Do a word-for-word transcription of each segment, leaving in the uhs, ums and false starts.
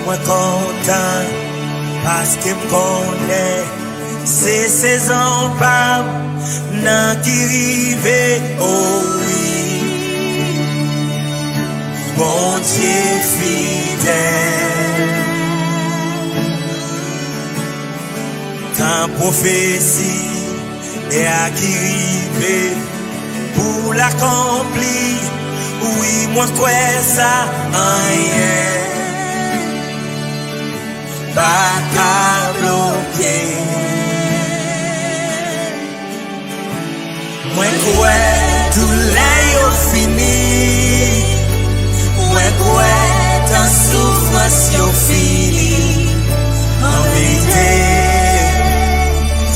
Mwen kontan paske m konnen se sezon pa m nan ki rive, o wi. Bondye fidèl. Tan pwofesi a ki rive pou l akonpli. Wi, mwen kwè sa, anyen pa ka bloke. Mwen kwè doulè yo fini. Mwen kwè tan soufrans yo fini. An verite,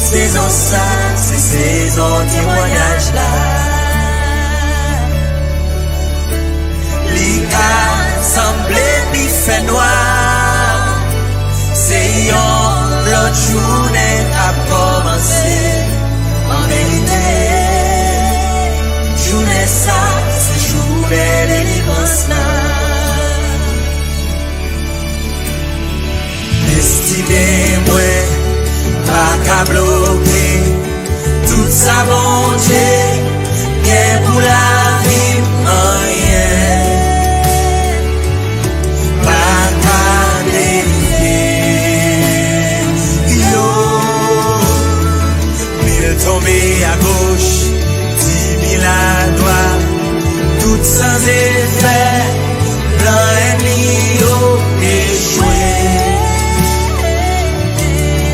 sezon sa, se sezon temwayaj la. Li ka sanble pi fè nwa, se yon lòt jounen k ap kòmanse. An verite, jounen sa, se jounen delivrans la. Destine mwen pa ka bloke tout sa Bondye gen pou lavi m, anyen pa ka delivre yo. Mil tonbe agoch, di mil adwat, tout san efè, plan ènmi yo echwe.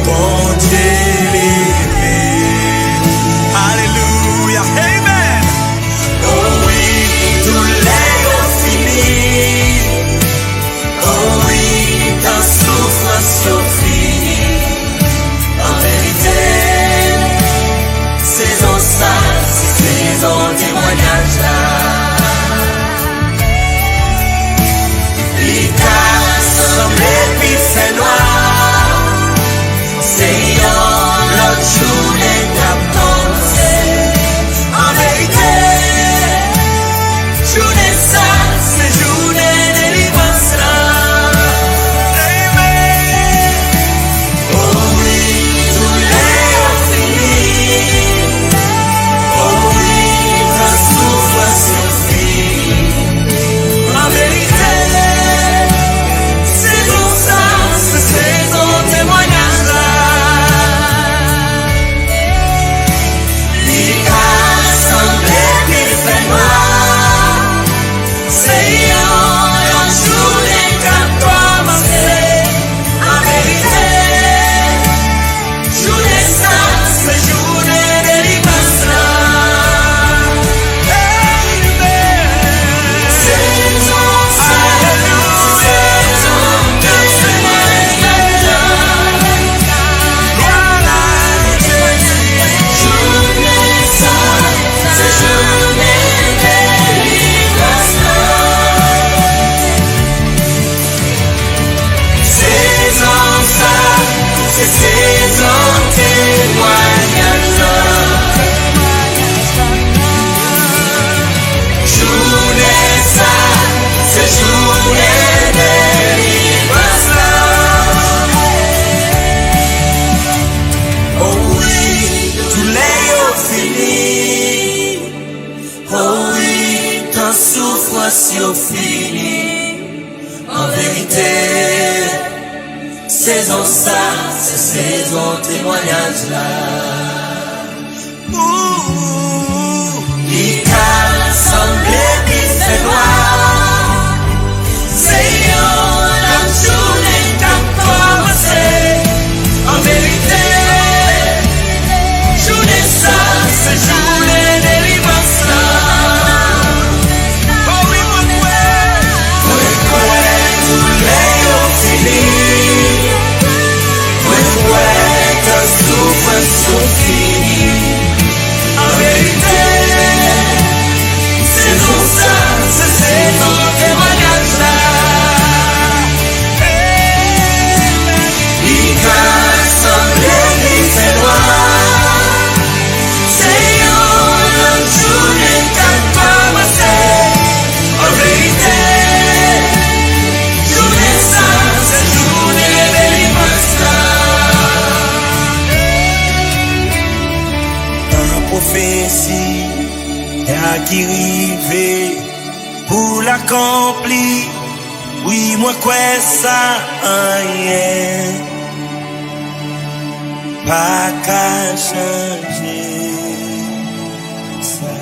Bondye leve. Alelouya. Amen. O wi, doulè yo fini. O wi, tan soufrans yo fini. An verite, sezon sa, se sezon temwayaj la. Li ka sanble pi fè nwa, se yon lòt jounen k ap kòmanse. An verite, jounen sa, se jounen delivrans la. Amen. O wi, doulè yo fini. O wi, tan soufrans yo fini. An verite, sezon sa, se sezon temwayaj la. Li ka sanble pi fè nwa, se yon lòt jounen k ap kòmanse. An verite, jounen sa, se jounen delivrans la. Amen. Sezon sa, sezon de temwayaj la. Jounen sa, se jounen delivrans la. Sezon sa, se sezon temwayaj la. Jounen sa, se jounen delivrans la. O wi, doulè yo fini. O wi, tan soufrans yo fini. An verite, sezon sa, se sezon temwayaj la. Ou, li ka sanble pi fè nwa, se yon lòt jounen k ap kòmanse. An verite, jounen sa, se jounen delivrans la. O wi, mwen kwè. Mwen kwè doulè yo fini. Mwen kwè tan soufrans yo fini. Sa ki rive pou l akonpli, wi, mwen kwè sa, anyen pa ka chanje sa.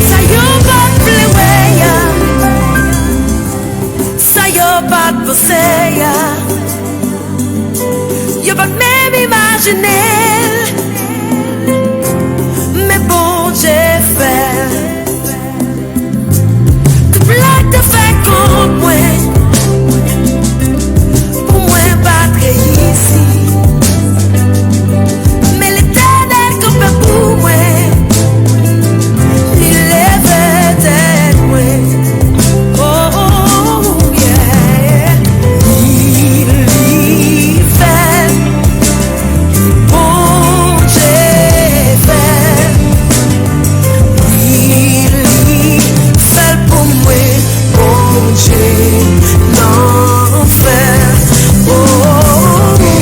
Sa yo pa t vle wè a, sa yo pa t panse a, yo pa t menm imajine l, men Bondye fè l. Tout blag te fè kont mwen, pou mwen pa t reyisi. Men Letènèl kanpe pou mwen, li leve tèt mwen. Oh, yeah. Li, li fè l. Bondye fè l. Wi, li fè l pou mwen. Bondye nan fè l. Oh, wi,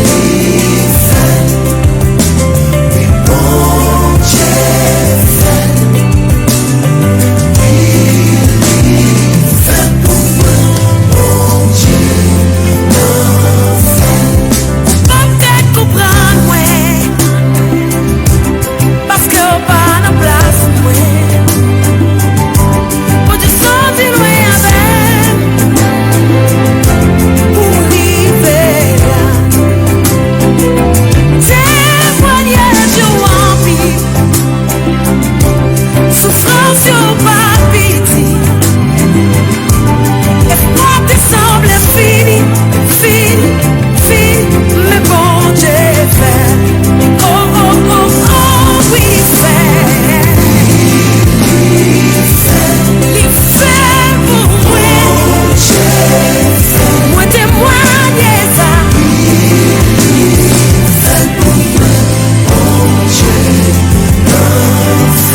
li fè l. Wi, Bondye fè l. Wi, li fè l pou mwen. Bondye nan fè l. Ou p ap ka konprann mwen, paske w pa nan plas mwen. Bondye soti lwen avè m pou m rive la. Temwayaj yo anpil, soufrans yo pa piti. Espwa te sanble fini, fini, fini, men Bondye fè. Oh, oh, oh, oh, wi, fè. Li fè pou mwen. Mwen temwanye sa.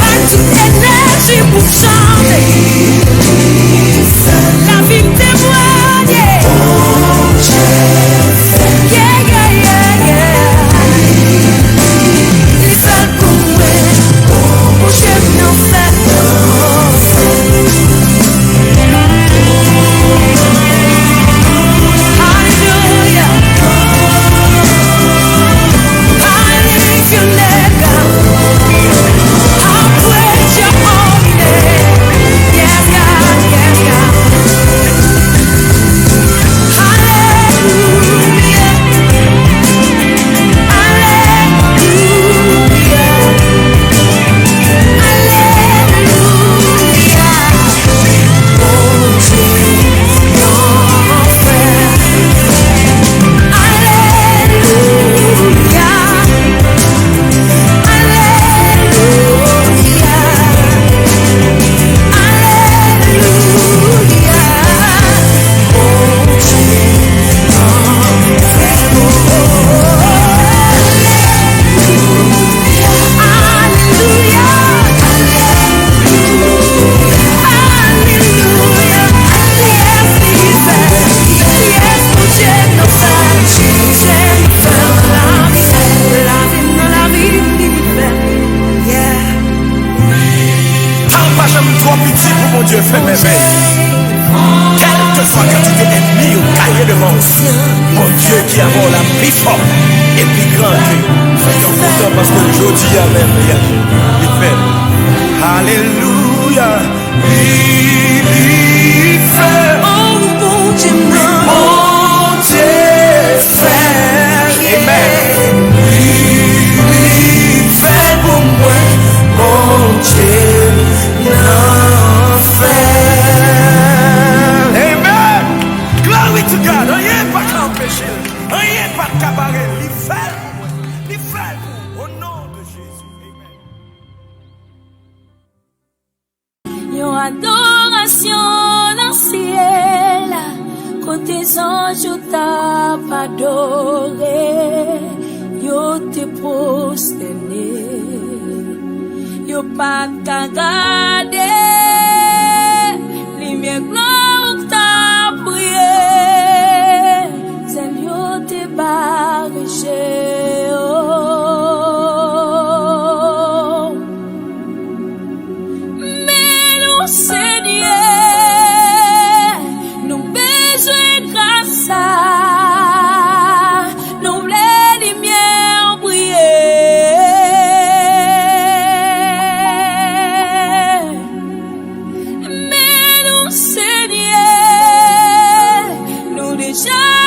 Ak tout enèji pou chante. Lavi m temwanye. Yeah, yeah, yeah, yeah. Li fè l pou mwen. Bondye m nan fè l. Hallelujah. I lift your name, God. I praise your holy name. Yes, God, yes, God. Hallelujah. Hallelujah. Hallelujah. Bondye nan fè. Alelouya, alelouya, alelouya. Bondye nan fè. Alelouya, alelouya, alelouya. Yes, Bondye nan fè, Bondye nan fè, lavi m, lavi m nan lavi m, li fè. Yeah. Tan pa janm twò piti pou Bondye fè mèvèy. Kèlkeswa kantite ènmi yo gaye devan w, Bondye ki avè w la pi fò e pi gran ke. Fè yo kontan paske jodi a mèvèy a li fè. Alelouya. Li, li fè. Oh, Bondye mwen. Bondye fè. Amen. Li, li fè pou mwen. Bondye nan fè. Amen. Glory to God. Anyen pa ka anpeche l. Anyen pa ka bare l. Li fè l pou mwen. Li fè l pou mwen. Au nom de Jésus. Amen. Yon adorasyon nan syèl la, kote zanj yo t ap adore, yo te pwostène, yo pa t ka gade limyè glwa w k t ap briye.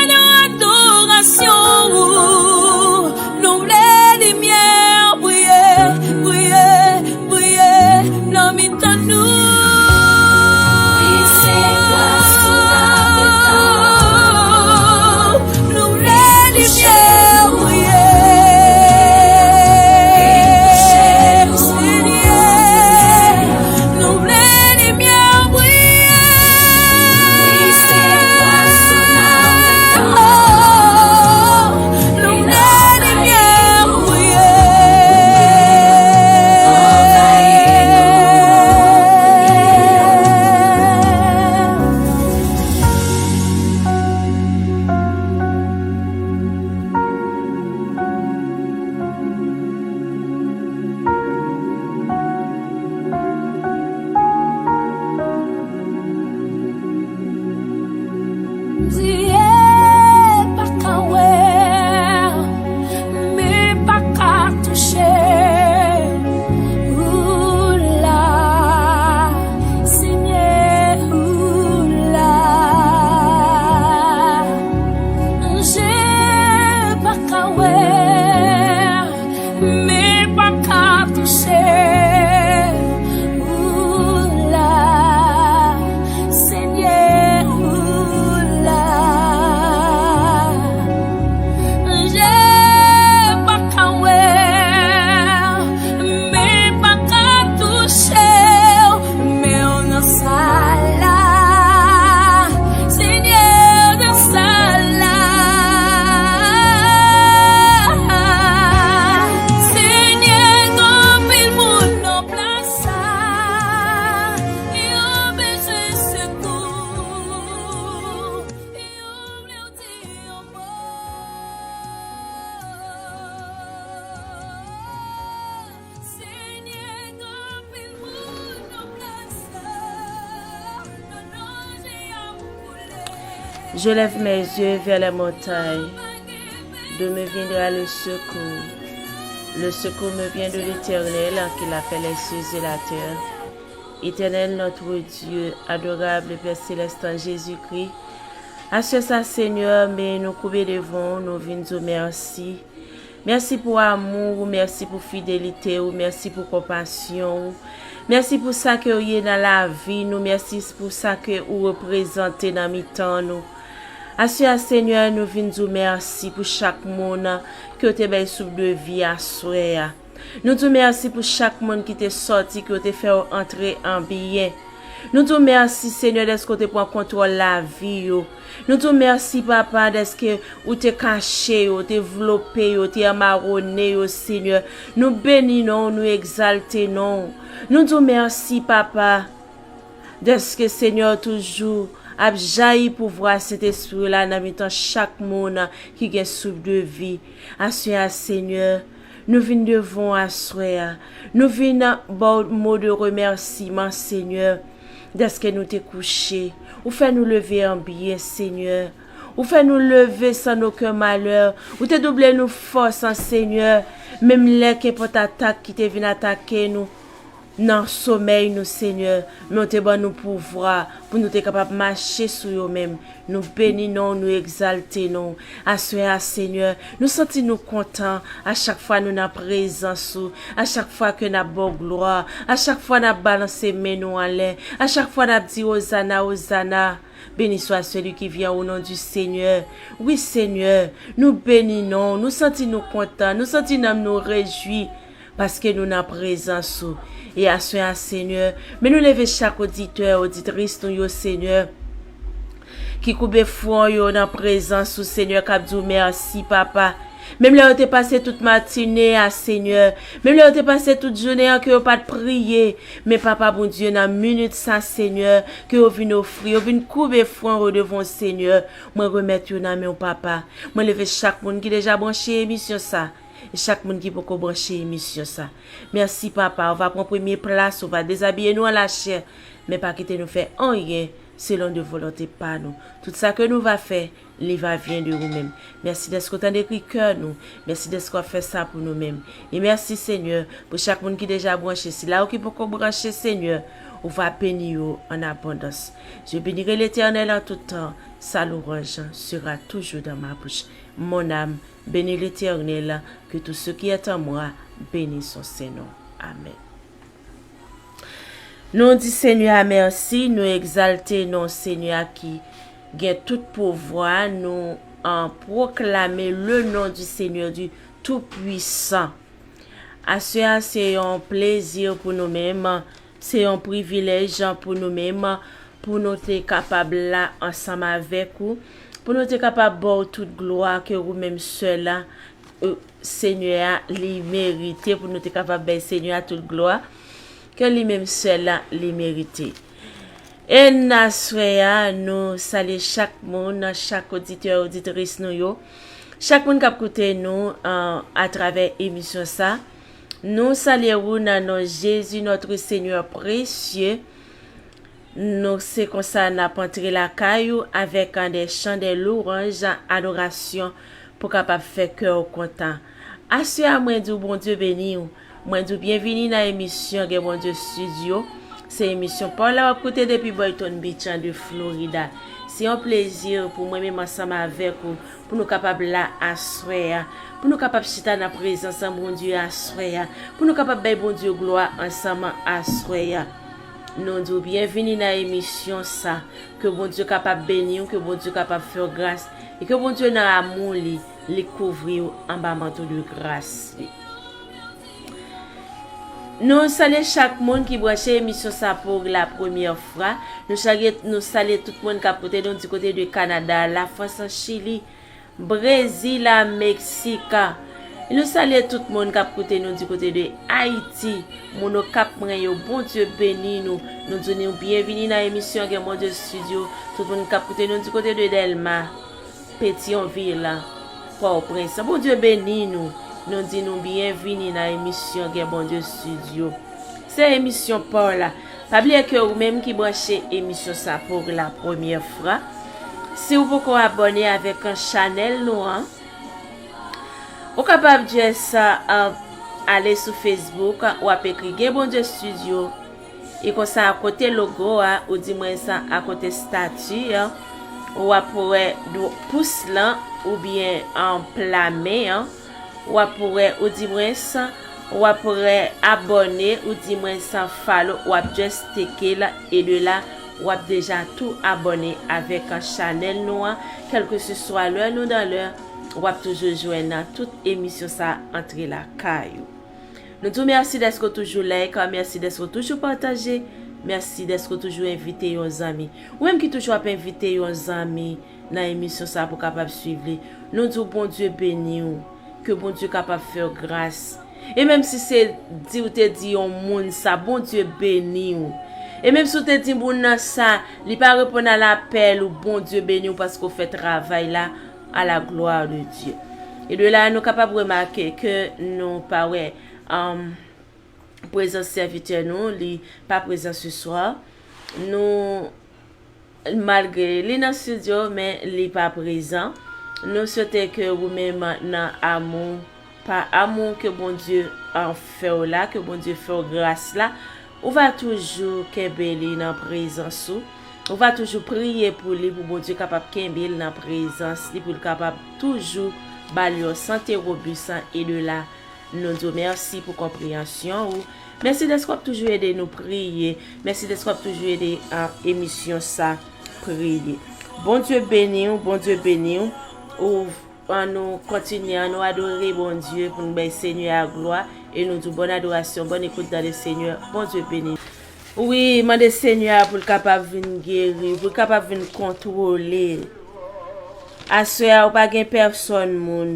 Nan adorasyon ou, nou vle limyè briye, briye, briye nan mitan nou. Wi, se gras ou n ap tann. Nou vle limyè briye. Senyè, nou vle limyè briye. Wi, se gras ou n ap tann. Nou vle limyè briye. Anvayi nou. Zye pa ka wè, men pa ka touche. Ou la, Senyè, ou la. Je pa ka wè, men pa ka touche. Ou la, Senyè, ou la. Je pa ka wè, men pa ka touche. Men w nan sal la, Senyè, w nan sal la. Senyè, gen anpil moun nan plas sa, yo bezwen sekou, yo vle w di yon mo. Senyè, gen anpil moun nan plas sa, nan danje y ap koule. Je lève mes yeux vers les montagnes. D'où me viendra le secours? Le secours me vient de l'Éternel, qui l'a fait les cieux et la terre. Éternel, notre Dieu, adorable Père céleste en Jésus-Christ, aswè sa, Senyè, men nou koube devan w, nou vin di w mèsi. Mèsi pou amou ou, mèsi pou fidelite ou, mèsi pou konpasyon ou. Mèsi pou sa ke w ye nan lavi nou, mèsi pou sa ke ou reprezante nan mitan nou. Aswè a, Senyè, nou vin di w mèsi pou chak moun ke w te bay souf de vi aswè a. Nou di w mèsi pou chak moun ki te sòti, ke w te fè yo antre an byen. Nou di w mèsi, Senyè, dèske w te pran kontwòl lavi yo. Nou di w mèsi, Papa, dèske ou te kache yo, ou te vlope yo, ou te anmawone yo, Senyè. Nou beni non w, nou egzalte non w. Nou di w mèsi, Papa, dèske, Senyè, w toujou ap jayi pouvwa Sentespri w la nan mitan chak moun ki gen souf de vi. Aswè a, Senyè, nou vin devan w aswè a. Nou vin ba w mo de remèsiman, Senyè, dèske nou te kouche. Ou fè nou leve an byen, Senyè. Ou fè nou leve san okenn malè. Ou te double nou fòs an, Senyè. Menm lè kenpòt atak ki te vin atake nou nan somèy nou, Senyè, men w te ban nou pouvwa pou nou te kapab mache sou yo menm. Nou beni non w, nou egzalte non w. Aswè a, Senyè, nou santi nou kontan a chak fwa nou nan prezans ou, a chak fwa ke n ap ba w glwa, a chak fwa n ap balanse men nou anlè, a chak fwa n ap di, Ozana, Ozana. Béni soit celui qui vient au nom du Seigneur. Wi, Senyè, nou beni non w, nou santi nou kontan, nou santi nanm nou rejwi, paske nou nan prezans ou. E aswè a, Senyè, men nou leve chak oditè, oditris nou yo, Senyè, ki koube fwon yo nan prezans ou, Senyè, k ap di w mèsi, Papa. Menm lè yo te pase tout matine a, Senyè, menm lè yo te pase tout jounen an ke yo pa t priye, men, Papa Bondye, nan minit sa, Senyè, ke yo vin ofri, yo vin koube fwon yo devan w, Senyè, mwen remèt yo nan men w, Papa. Mwen leve chak moun ki deja branche emisyon sa, e chak moun ki poko branche emisyon sa. Mèsi, Papa, ou va pran premye plas, ou va dezabiye nou an lachè, men pa kite nou fè anyen selon de volonte pa nou. Tout sa ke nou va fè, li va vyen de ou menm. Mèsi dèske w tande kri kè nou. Mèsi dèske w ap fè sa pou nou menm. E mèsi, Senyè, pou chak moun ki deja branche. Sila yo ki poko branche, Senyè, ou va béni yo an abondans. Je bénirai l'Éternel en tout temps, sa louange sera toujours dans ma bouche. Mon âme, bénis l'Éternel, que tout ce qui est en moi bénisse son saint nom. Amen. Nou di Senyè a mèsi, nou egzalte non Senyè a ki gen tout pouvwa, nou an pwoklame le nom du Seigneur du Tout-Puissant. Aswè a se yon plezi pou nou menm, se yon privilèj pou nou menm, pou nou te kapab la ansanm avèk ou, pou nou te kapab ba w tout glwa ke ou menm sèl la, euh, Senyè a, li merite, pou nou te kapab bay Senyè a tout glwa ke li menm sèl la, li merite. E n aswè a, nou salye chak moun, chak oditè, oditris nou yo, chak moun k ap koute nou, euh, atravè emisyon sa. Nou salye ou nan non Jezi, notre Seigneur précieux. Nou se konsa n ap antre lakay ou avèk, euh, des chants de louange, adorasyon, pou kapab fè kè w kontan. Aswè a, mwen di w Bondye beni w. Mwen di w byenvini nan emisyon Gen Bondye Studio. Se emisyon pa w la w ap koute depi Boynton Beach an de Florida. Se yon plezi pou mwen menm ansanm avèk ou, pou nou kapab la aswè a, pou nou kapab chita nan prezans an Bondye aswè a, pou nou kapab bay Bondye glwa ansanm aswè a. Nou di w byenvini nan emisyon sa. Ke Bondye kapab beni w, ke Bondye kapab fè w gras, e ke Bondye nan amou li, li kouvri w anba manto de gras li. Nou salye chak moun ki branche emisyon sa pou la premyè fwa. Nou salye, nou salye tout moun k ap koute nou di kote de Kanada, Lafrans, Chili, Brezil, a Meksika. E nou salye tout moun k ap koute nou di kote de Ayiti. Moun Okap mwen yo, Bondye beni nou. Nou di nou byenvini nan emisyon Gen Bondye Studio. Tout moun k ap koute nou di kote de Dèlma, Petyonvil, Pòtoprens. Bondye beni nou. Nou di nou byenvini nan emisyon Gen Bondye Studio. Se emisyon pa w la. Pa bliye ke ou menm ki branche emisyon sa pou la premyè fwa, si w poko abòne avèk chanèl nou an, ou kapab just, uh, ale sou Facebook, w ap ekri Gen Bondye Studio, e konsa akote logo a, oudimwens akote stati a, w ap wè dwo-, pous lan, oubyen an pla men an, w ap wè, oudimwens, w ap wè abòne, oudimwens follow, w ap just teke l, e de la, w ap deja tou abòne avèk chanèl nou an, kèlkeseswa lè nou nan lè, w ap toujou jwenn tout emisyon sa antre lakay ou. Nou di w mèsi dèske w toujou like, mèsi dèske w toujou pataje, mèsi dèske w toujou envite yon zanmi. Ou menm ki toujou ap envite yon zanmi nan emisyon sa pou kapab swiv li, nou di w Bondye beni w, ke Bondye kapab fè w gras. E menm si se di w te di yon moun sa, Bondye beni w. E menm si w te di moun nan sa, li pa reponn a lapèl ou, Bondye beni w paske w fè travay la, à la gloire de Dieu. E de la, nou kapab remake ke nou pa wè, um, prezans sèvitè nou, li pa prezan se swa. Nou, malgre li nan studio, men li pa prezan. Nou swete ke ou menm nan amou, pa amou ke Bondye an fè w la, ke Bondye fè w gras la, ou va toujou kenbe li nan prezans ou. Ou va toujou priye pou li, pou Bondye kapab kenbe l nan prezans li, pou l kapab toujou ba l yon sante wobis, e de la, nou di w mèsi pou konpreyansyon ou. Mèsi dèske w ap toujou ede nou priye. Mèsi dèske w ap toujou ede, a, emisyon sa priye. Bondye beni w, Bondye beni w. Ou, an nou kontinye, an nou adore Bondye, pou nou bay Senyè a glwa, e nou di w bòn adorasyon, bòn ekout dans le Seigneur. Bondye beni w. Wi, mande Senyè a pou l kapab vin geri, pou l kapab vin kontwole. Aswè a, ou pa gen pèsòn moun.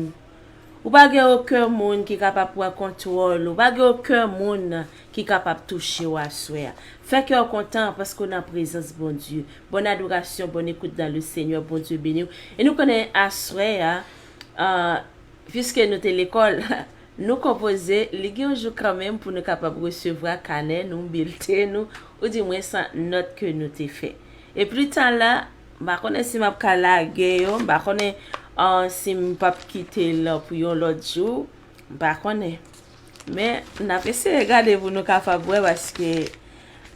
Ou pa gen okenn moun ki kapab pran kontwòl ou. Ou pa gen okenn moun ki kapab touche w aswè a. Fè kè w kontan paske w nan prezans Bondye. Bòn adorasyon, bòn ekout dans le Seigneur, Bondye beni w. E nou konnen aswè a, a, piske nou te lekòl, nou konpoze, li gen yon jou kanmenm pou nou kapab resevwa kanè nou, bilten nou, oudimwens nòt ke nou te fè. E pli ta la, m pa konnen si m ap ka lage yo, m pa konnen, ah, si m p ap kite l pou yon lòt jou, m pa konnen. Men, n ap eseye gade pou nou kapab wè, paske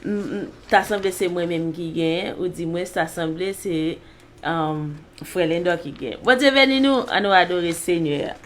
m, m, ta sanble se mwen menm ki genyen, ou di mwen ta sanble se, um, frè Lendò ki genyen. Bondye beni nou, ann nou adore Senyè a.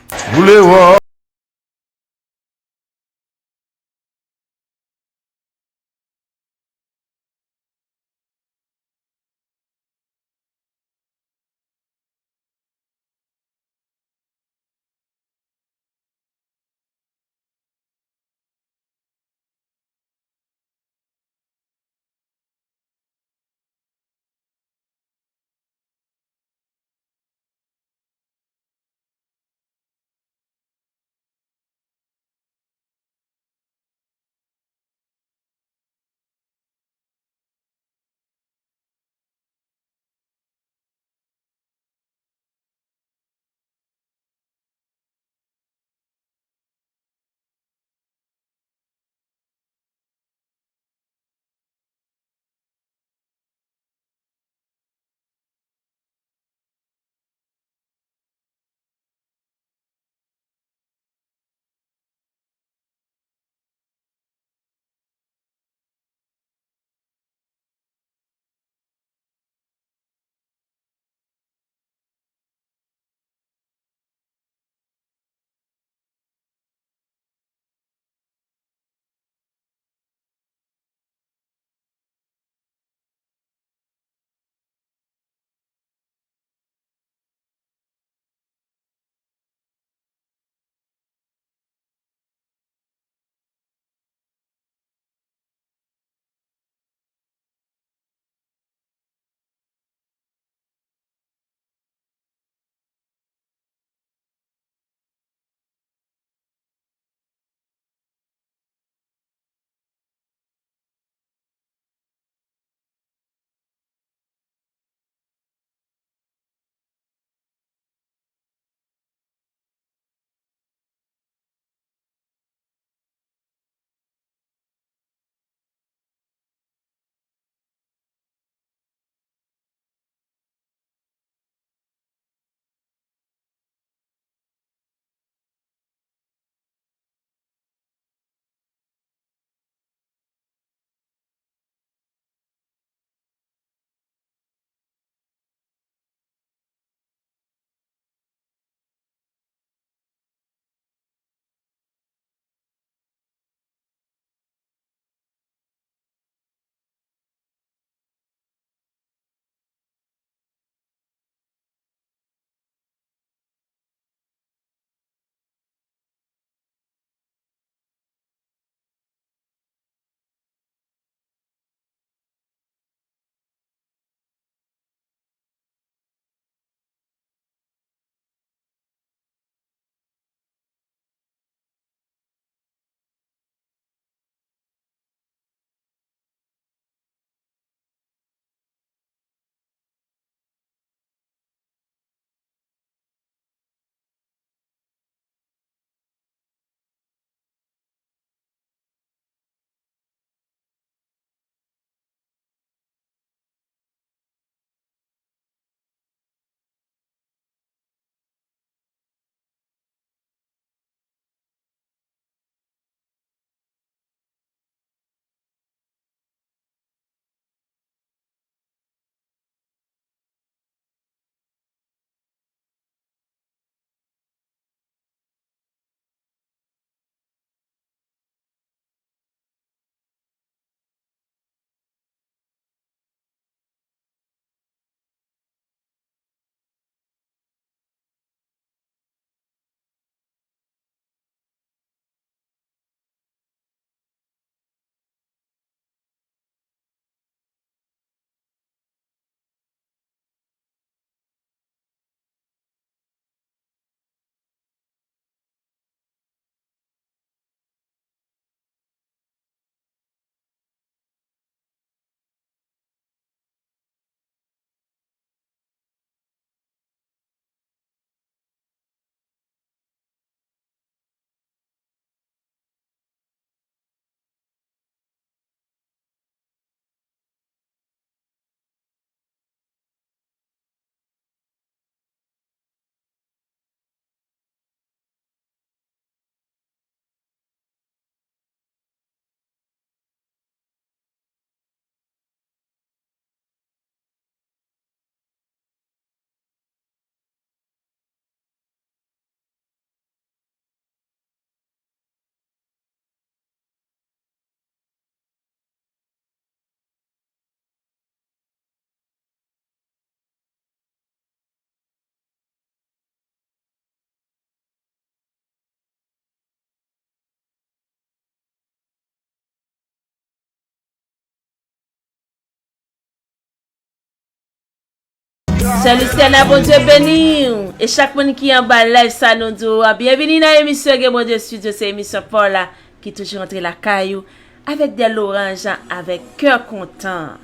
Sè Luciana, Bondye beni w. E chak moun ki anba live sa, nou di w byenvini nan emisyon Gen Bondye Studio. Se emisyon pa w la ki toujou antre lakay ou avèk de loranj, avèk kè kontan.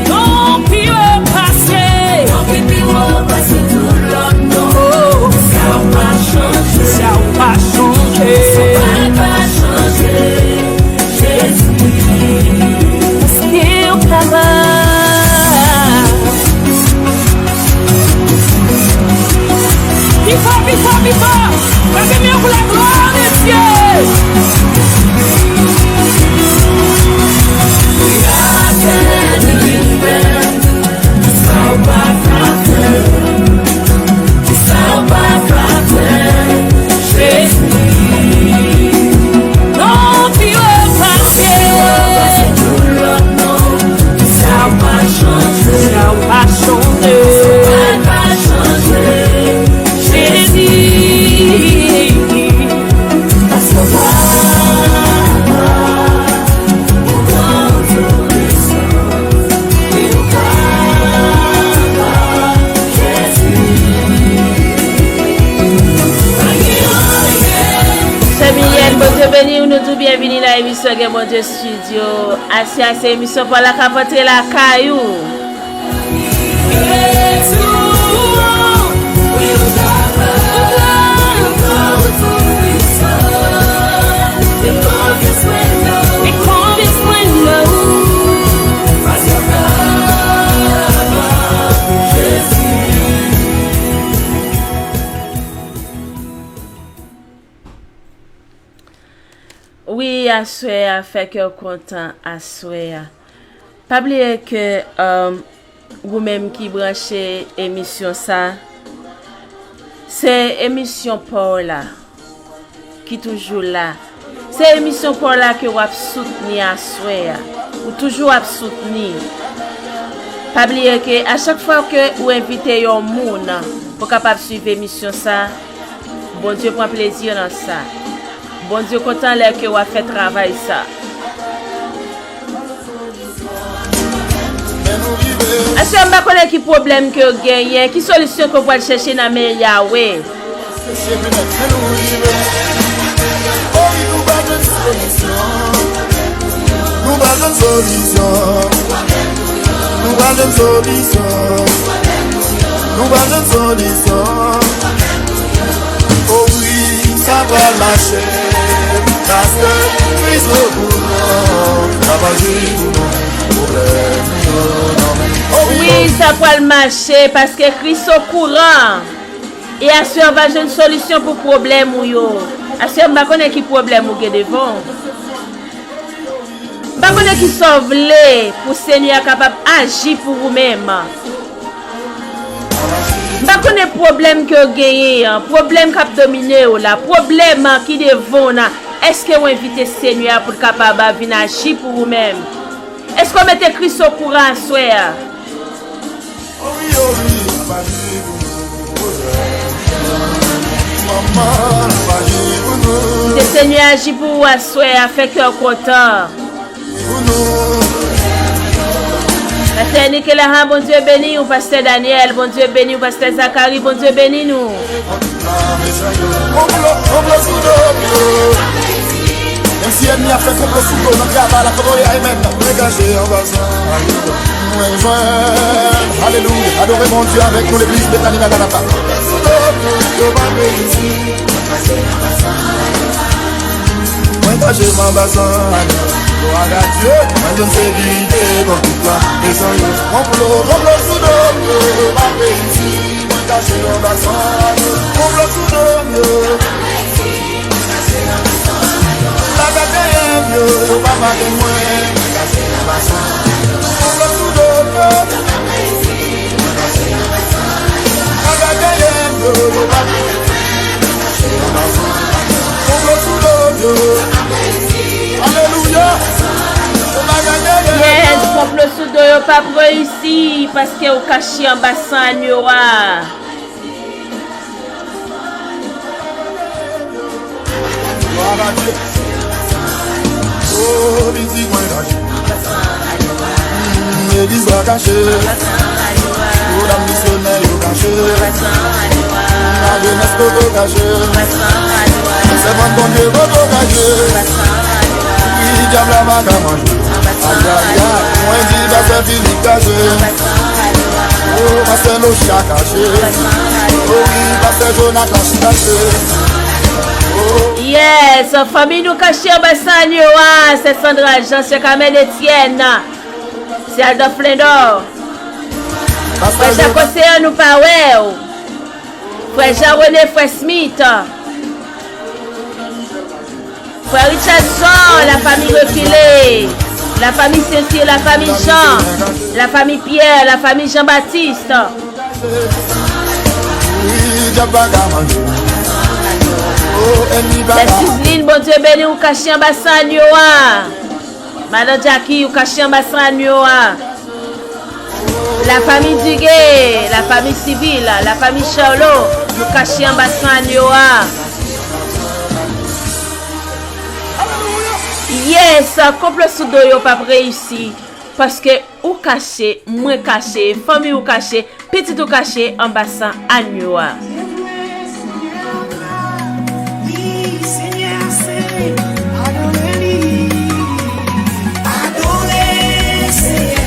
Non pi wo pase. Non pi, pi wo pase tout lòt non. Oh. Sa w pa chanje. Sa w pa chanje. Sa w pa chanje. Jezi. Paske w kapab. Pi fò, pi fò, pi fò. Leve men w pou laglwa de Dye. Sa w pa ka fè, sa w pa ka fè, Jezi. Non pi wo pase tout lòt non. Sa w pa chanje, sa w pa chanje, sa w pa chanje, Jezi. Paske w kapab, ou pran tout leson. Sè Milyèn, Bondye beni w, nou di w byenvini nan emisyon Gen Bondye Studio. Aswè a se emisyon pa w la k ap antre lakay ou. Wi, aswè a, fè kè w kontan aswè a. Pa bliye ke, um, ou menm ki branche emisyon sa, se emisyon pa w la ki toujou la. Se emisyon pa w la ke w ap soutni aswè a. Ou toujou ap soutni. Pa bliye ke a chak fwa ke ou envite yon moun pou kapab swiv emisyon sa, Bondye pran plezi nan sa. Bondye kontan lè ke w ap fè travay sa. Aswè a m pa konnen ki pwoblèm ke w genyen, ki solisyon ke w pral chèche nan men Yawe. Nou pa jwenn solisyon. Nou pa jwenn solisyon. Nou pa jwenn solisyon. O wi, sa pral mache, paske Kris okouran, sa pral jwenn nou pwoblèm yo nan men. O wi, sa pral mache, paske Kris okouran. E aswè a w va jwenn solisyon pou pwoblèm ou yo. Aswè a m pa konnen ki pwoblèm ou gen devan w. M pa konnen kisa w vle pou Senyè a kapab aji pou ou menm. M pa konnen pwoblèm ke w genyen an, pwoblèm k ap domine w la, pwoblèm ki devan w la. Èske w envite Senyè a pou l kapab vin aji pou ou menm? Èske w mete Kris okouran aswè a? Ke Senyè aji pou ou aswè a, fè kè w kontan. Pastè Nicolas, Bondye beni w. Pastè Daniel, Bondye beni w. Pastè Zacharie, Bondye beni nou. Menm si ènmi ap fè konplo sou do w nan travay la, kote w ye a, amèn. Degaje anba zanye. Mwen jwenn. Alelouya. Adore Bondye avèk nou, legliz Betani Maranata. Yo pa reyisi. Mwen kache m anba zanye. Glwa a Dye. Mwen jwenn sekirite nan tout la. E zanye. Konplo, konplo sou do m, yo pa reyisi. Mwen kache m anba zanye. Konplo sou do m, yo. Bagay dèyè m yo, yo pa make mwen. Konplo sou do m yo. Bagay dèyè m yo, yo pa make mwen. Konplo sou do m yo. Alelouya. Bagay dèyè m yo. Yes, Konplo sou do yo p ap reyisi, paske ou kache anba san anyo a. Glwa a Dye. O, pitit mwen kache. Legliz la kache. O, dam misyonè yo kache. Lajenès kote w kache. Sèvant Bondye kote w kache. Wi, dyab la pa ka manje. Ay, ay, ay. Mwen di pastè Filip kache. O, pastè Locha kache. O, wi, pastè Jonathan kache. Yes, fanmi nou kache anba san anyo a, sè Sandra Jean, sè Kamèl Etienne, sè Adolphe Lendor. Frè Jako Seyan nou pa wè w. Frè Jean René, frè Smith. Frè Richardson, la famille Reculé, la famille Cécile, la famille Jean, la famille Pierre, la famille Jean-Baptiste. Sè Suzline, Bondye beni w, kache anba san anyo a. Madan Jackie, ou kache anba san anyo a. La famille Dugué, la famille Civil, la famille Charlot, nou kache anba san anyo a. Yes, konplo sou do yo p ap reyisi. Paske ou kache, mwen kache, fanmi ou kache, pitit ou kache anba san anyo a.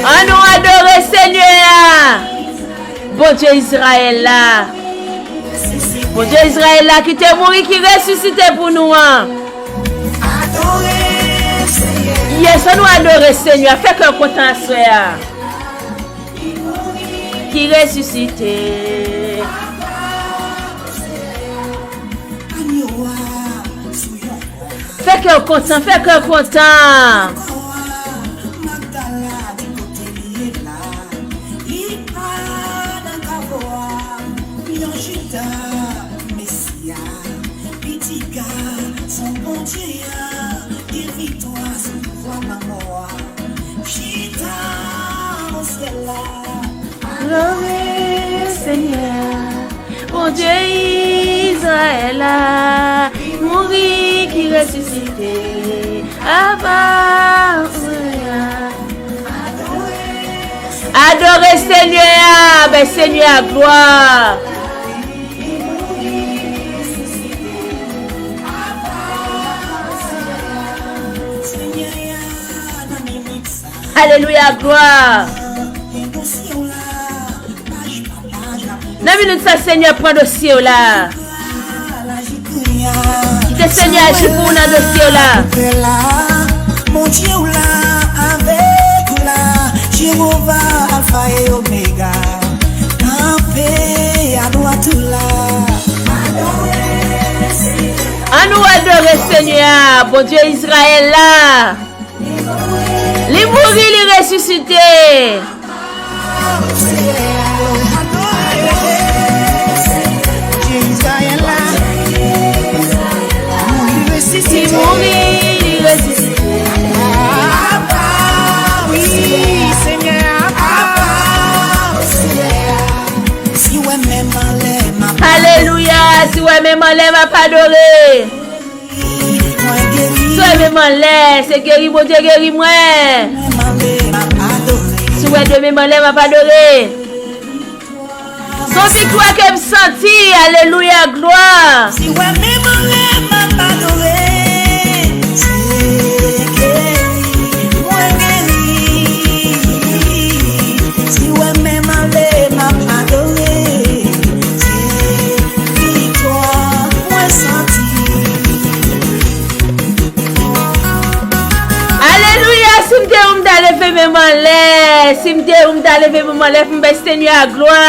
An nou adore Senyè a, Bondye Izrayèl la. Bondye Izrayèl la ki te mouri, ki resisite pou nou an. Yes, an nou adore Senyè a. Fè kè w kontan aswè a. Ki resisite. Fè kè w kontan, fè kè w kontan. Li pa nan kavo a, li an Jida, Mesi a, Piti Gason Bondye a, gen viktwa sou pouvwa lanmò a. Chita nan syèl la. Glori Senyè a, Bondye Izrayèl la, mouri ki resisite. Aba, Senyè a. Adore Senyè a, bay Senyè a glwa. Alelouya, glwa. Nan minit sa, Senyè pran dosye w la. Kite Senyè aji pou ou nan dosye w la. Bondye w la avèk ou la, Jewova Alfa e Omega. Kanpe adwat ou la. An nou adore Senyè a, Bondye Izrayèl la. Li mouri, li resisite. Li mouri, li resisite. Alelouya, si w wè men m anlè, m ap adore. Si w wè men m anlè, se geri Bondye geri mwen. Si w wè de men m anlè, m ap adore. Se yon viktwa ke m santi, alelouya, glwa. Si w wè men m anlè, m ap adore. Se geri, mwen geri. Si w wè men m anlè, m ap adore. Se viktwa mwen santi. Alelouya, si m te ou m ta leve men m anlè, si m te ou m ta leve men m anlè pou m bay Senyè a glwa.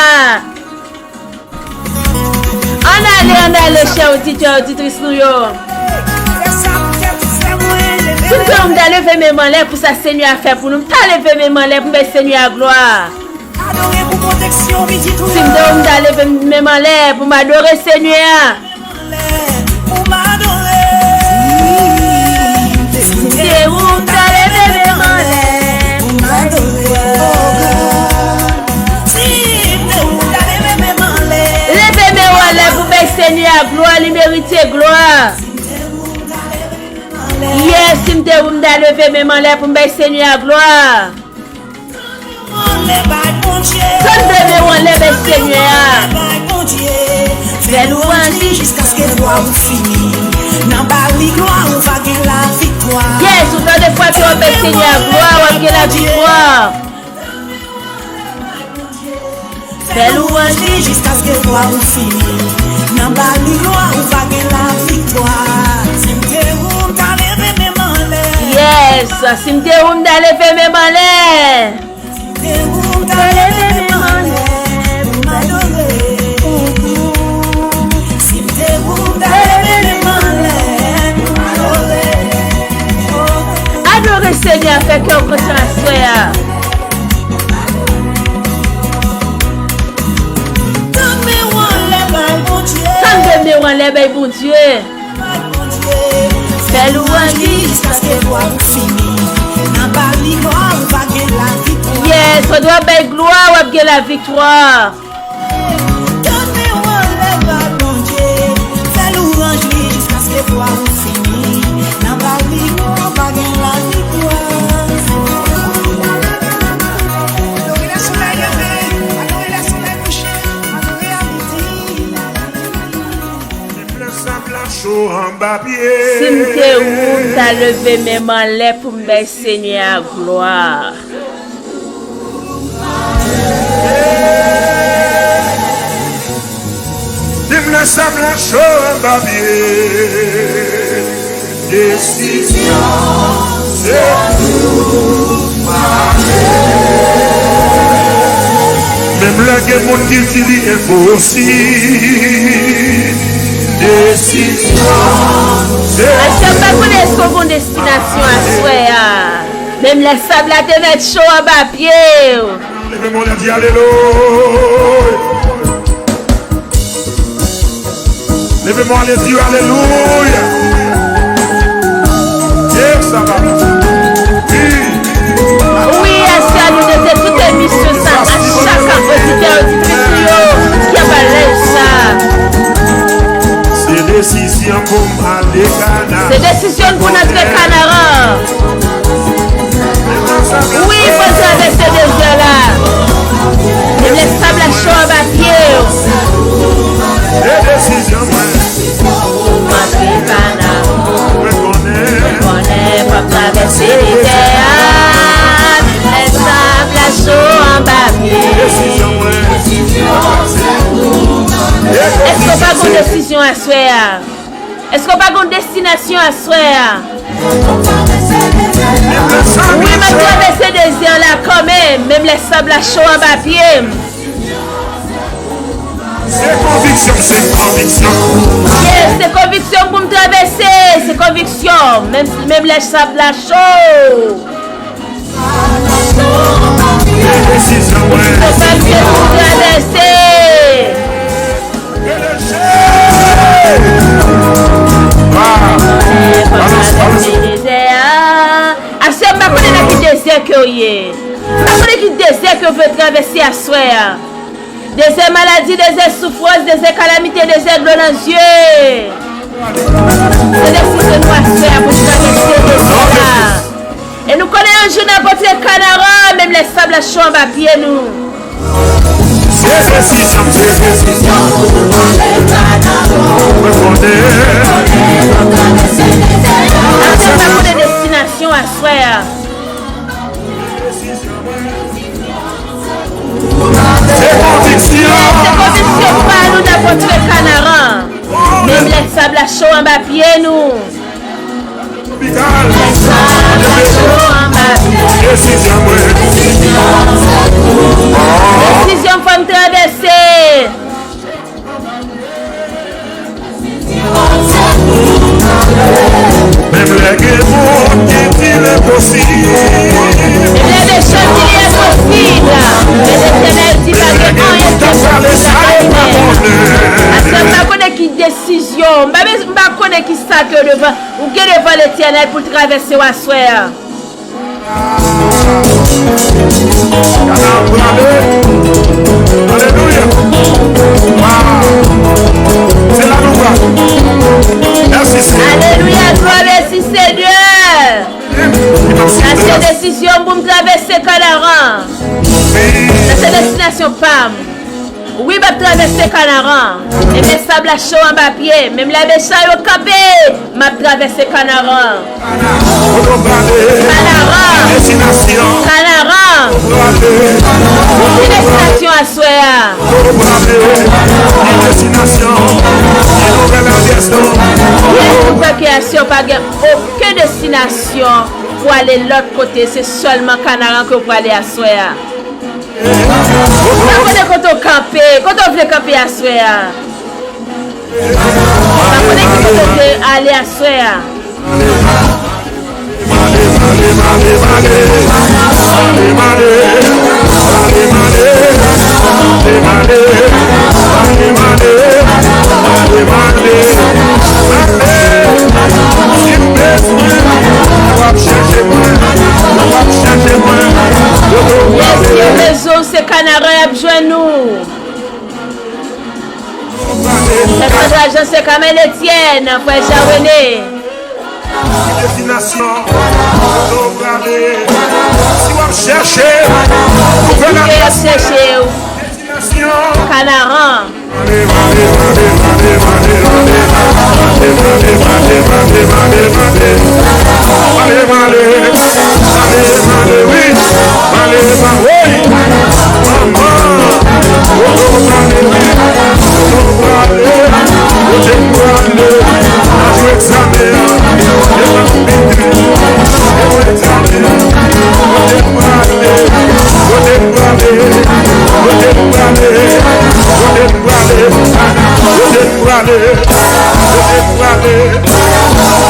Ann ale, ann ale, chè oditè, oditris nou yo. Si m te ou m ta leve men m anlè pou sa Senyè a fè pou nou, m ta leve men m anlè pou m bay Senyè a glwa. Si m te ou m ta leve men m anlè pou m adore Senyè a. Si m te ou m ta leve men m anlè. Senyè a glwa, li merite glwa. Yes, si m te ou, m ta leve men m anlè pou m bay Senyè a glwa. Tande men w anlè, bay Senyè a. Fè lwanj li jiskaske glwa ou fini. Nan ba li glwa, ou va gen laviktwa. Yes, ou tande fwa ke w ap bay Senyè a glwa, w ap gen laviktwa. Fè lwanj li jiskaske glwa ou fini. Nan ba li glwa, ou va gen laviktwa. Si m te ou, m ta leve men m anlè. Yes, si m te ou, m ta leve men m anlè. Si m te ou, m ta leve men m anlè pou m adore. Si m te ou, m ta leve men m anlè pou m adore. Adore Senyè a, fè kè w kontan aswè a. Tann men w anlè bay Bondye. Tann men w anlè bay Bondye. Fè lwanj li jiskaske glwa ou fini. Nan ba li glwa, ou va gen laviktwa. Yes, ou dwe bay glwa, w ap gen laviktwa. Tann men w anlè bay Bondye. Fè lwanj li jiskaske glwa ou fini. Nan ba li glwa, ou va gen laviktwa. Adore lè solèy leve, adore lè solèy kouche, adore a midi. Menm lè sab la cho anba pye. Si m te ou, m ta leve men m anlè pou m bay Senyè a glwa. Menm lè sab la cho anba pye. Desizyon se tou. Menm lè gen moun ki di li enposib, desizyon se tou. Pastè, m pa konnen èske w gon destinasyon aswè a. Menm lè sab la te mèt cho anba pye w. Leve men w, di alelouya. Leve men w, ale di alelouya. Yes, sa va. Wi. Wi, aswè a nou note tout emisyon sa, a chak oditè, oditris nou yo ki ap al live sa. Se desizyon pou m ale Kana. Se desizyon pou n antre Kanaran. Wi, fò n travèse dezè la. Menm lè sab la cho anba pye w. Se desizyon mwen. Mwen antre Kanaran. Mwen konnen. Mwen konnen fò m travèse dezè a. Menm lè sab la cho anba pye. Desizyon mwen. Èske w pa gon desizyon aswè a? Èske w pa gon destinasyon aswè a? Wi, m ap travèse dezè la kanmenm, menm lè sab la cho anba pye m. Se konviksyon, se konviksyon. Yes, se konviksyon pou m travèse, se konviksyon, menm, menm lè sab la cho. Desizyon mwen. Desizyon pa m pou travèse. Aswè, m pa konnen nan ki dezè ke w ye. M pa konnen ki dezè ke w vle travèse aswè a. Dezè maladi, dezè soufrans, dezè kalamite, dezè dlo nan zye. Se desizyon nou aswè a pou n travèse dezè a. E nou konnen yon jou n ap antre Kanaran, menm lè sab la cho anba pye nou. Se desizyon, se desizyon. Mwen konnen. Aswè, n ap konnen destinasyon aswè a. Se konviksyon. Se konviksyon pa nou n ap antre Kanaran. Menm lè sab la cho anba pye nou. Menm lè sab la cho anba pye nou. Desizyon mwen. Desizyon fò m travèse. Menm lè gen moun ki di l enposib. Menm lè mechan di li enposib. Men Letènèl di pa gen anyen ki enposib nan lavi mwen. Aswè m pa konnen ki desizyon. M pa, m pa konnen ki sa ke w devan, ou gen devan Letènèl pou l travèse w aswè a. Kana ap prale. Alelouya. Waw. Se la m Nasyon pa m. Wi, m ap travèse Kanaran. Ebyen, sab la cho anba pye. Menm lè mechan yo kanpe, m ap travèse Kanaran. Kanaran. Kanaran. Ki destinasyon aswè a? Èske w kwè ke aswè a pa gen okenn destinasyon pou ale lòt kote? Se sèlman Kanaran ke w prale aswè a. M pa konnen kote w kanpe, kote w vle kanpe aswè a. M pa konnen ki kote w vle ale aswè a. Yes, yo bezwen w, se Kanaran y ap jwenn ou. Sèt André Ajan, se Kamèl Etyèn, frè Jean René. Ki destinasyon kote w prale? Si w ap chèche nouvèl adrès, chèche w. Destinasyon Kanaran.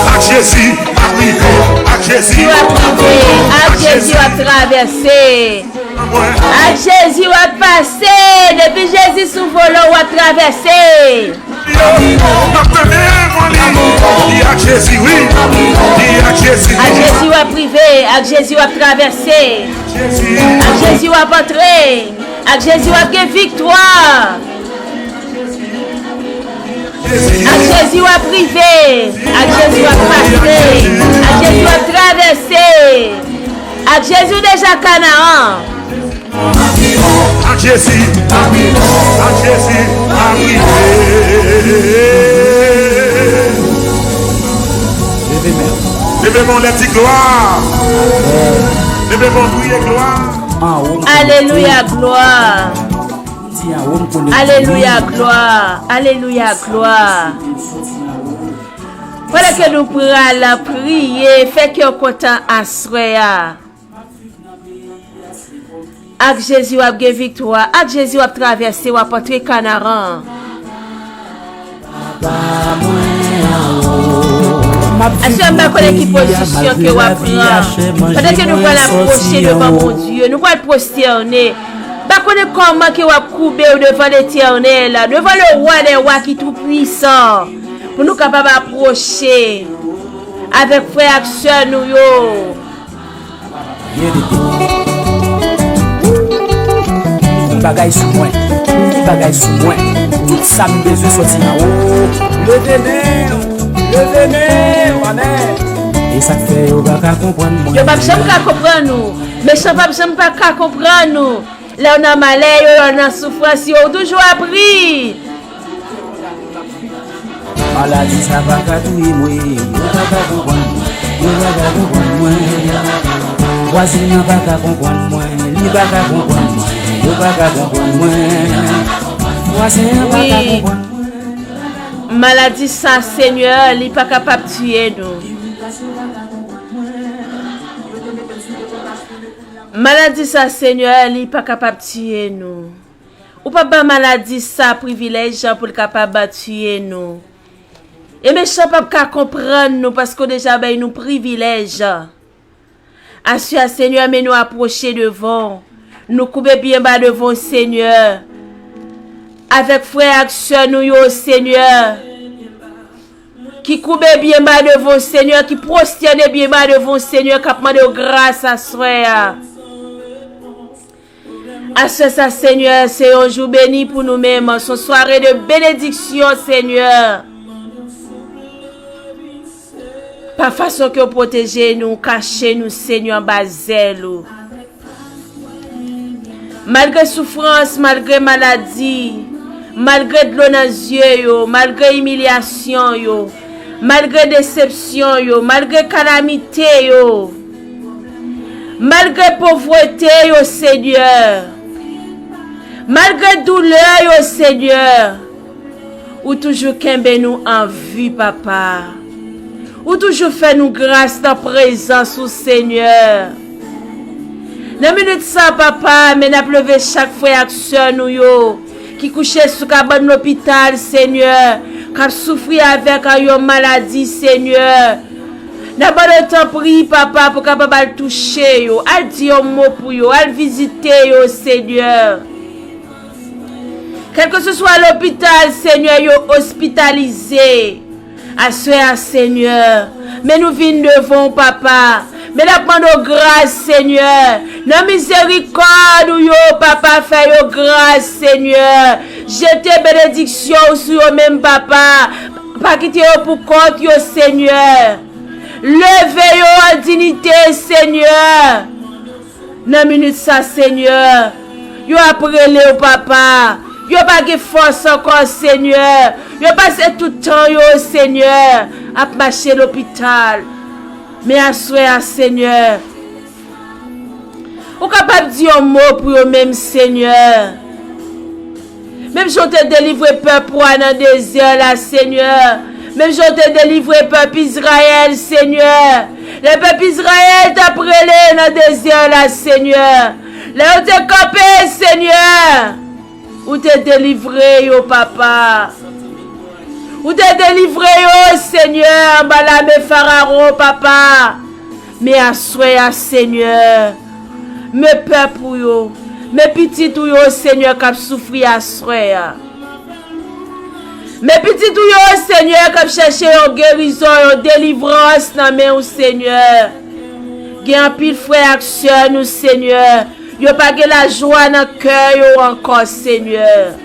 Ak Jezi, w ap rive. Ak Jezi, w ap rive. Ak Jezi, w ap travèse. Ak Jezi, w ap pase. Depi Jezi sou volan, w ap travèse. Ak Jezi, wi. Ak Jezi, w ap rive. Ak Jezi, w ap travèse. Ak Jezi, w ap antre. Ak Jezi, w ap gen viktwa. Ak Jezi, w ap rive. Ak Jezi, w ap pase. Ak Jezi, w ap travèse. Ak Jezi, w deja Kanaran. Ak Jezi, ak Jezi, w ap rive. Leve men w. Leve men w, lè di glwa. Leve men w, kriye glwa. Alelouya, glwa. Alelouya, glwa. Alelouya, glwa. Pandan ke nou pral priye, fè kè w kontan aswè a. Ak Jezi, w ap gen viktwa. Ak Jezi, w ap travèse, w ap antre Kanaran. Aswè a, m pa konnen ki pozisyon ke w ap pran. Pandan ke nou pral apwoche devan Bondye, nou pral pwostène. M pa konnen kòman ke w ap koube w devan Letènèl, devan le Roi des Rois ki tou pwisan, pou nou kapab apwoche avèk frè ak sè nou yo. Byen, bebe. Tout bagay sou mwen. Tout bagay sou mwen. Tout sa m bezwen soti anwo. Leve men w. Leve men w. Amèn. E sa k fè yo pa ka konprann mwen. Yo p ap janm ka konprann ou. Mechan p ap janm pa ka konprann ou. Lè w nan malè yo, lè w nan soufrans yo, ou toujou ap ri. Maladi sa pa ka touye mwen, yo pa ka konprann mwen, yo pa ka konprann mwen. Vwazen an pa ka konprann mwen, li pa ka konprann mwen, yo pa ka konprann mwen. Vwazen an pa ka konprann mwen. Maladi sa, Senyè, li pa kapab tiye nou. Maladi sa, Senyè, li pa kapab tiye nou. Ou pa ba maladi sa privilèj pou l kapab tiye nou. E mechan p ap ka konprann nou paske w deja bay nou privilèj. Aswè a, Senyè, men nou apwoche devan w. Nou koube byen ba devan w, Senyè. Avèk frè ak sè nou yo, Senyè. Ki koube byen ba devan w, Senyè, ki pwostène byen ba devan w, Senyè, k ap mande w gras aswè a. Aswè sa, Senyè, se yon jou beni pou nou menm. Se yon sware de benediksyon, Senyè. Pa fason ke w pwoteje nou, kache nou, Senyè, anba zèl ou. Malgre soufrans, malgre maladi, malgre dlo nan zye yo, malgre imilyasyon yo, malgre desepsyon yo, malgre kalamite yo, malgre povrete yo, Senyè, malgre doulè yo, Senyè, ou toujou kenbe nou an vi, Papa. Ou toujou fè nou gras nan prezans ou, Senyè. Nan minit sa, Papa, men n ap leve chak frè ak sè nou yo ki kouche sou kabann lopital, Senyè, k ap soufri avèk yon maladi, Senyè. N ap mande w tanpri, Papa, pou w kapab al touche yo, al di yon mo pou yo, al vizite yo, Senyè. Kèlkeseswa lopital, Senyè, yo ospitalize. Aswè a, Senyè, men nou vin devan w, Papa. Men n ap mande w gras, Senyè. Nan mizerikòd ou yo, Papa, fè yo gras, Senyè. Jete benediksyon ou sou yo menm, Papa. Pa kite yo pou kont yo, Senyè. Leve yo an diyite, Senyè. Nan minit sa, Senyè, yo ap rele w, Papa. Yo pa gen fòs ankò, Senyè. Yo pase tout tan yo, Senyè, ap mache lopital. Men aswè a, Senyè, ou kapab di yon mo pou yo menm, Senyè. Menm jan w te delivre pèp ou a nan dezè la, Senyè. Menm jan w te delivre pèp Izrayèl, Senyè. Lè pèp Izrayèl t ap rele nan dezè la, Senyè. Lè yo te kanpe, Senyè, ou te delivre yo, Papa. Ou te delivre yo, Senyè, anba lame Farawon, Papa. Men aswè a, Senyè, men pèp ou yo, men pitit ou yo, Senyè, k ap soufri aswè a. Men pitit ou yo, Senyè, k ap chèche yon gerizon, yon delivrans nan men w, Senyè. Gen anpil frè ak sè nou, Senyè, yo pa gen lajwa nan kè yo ankò, Senyè.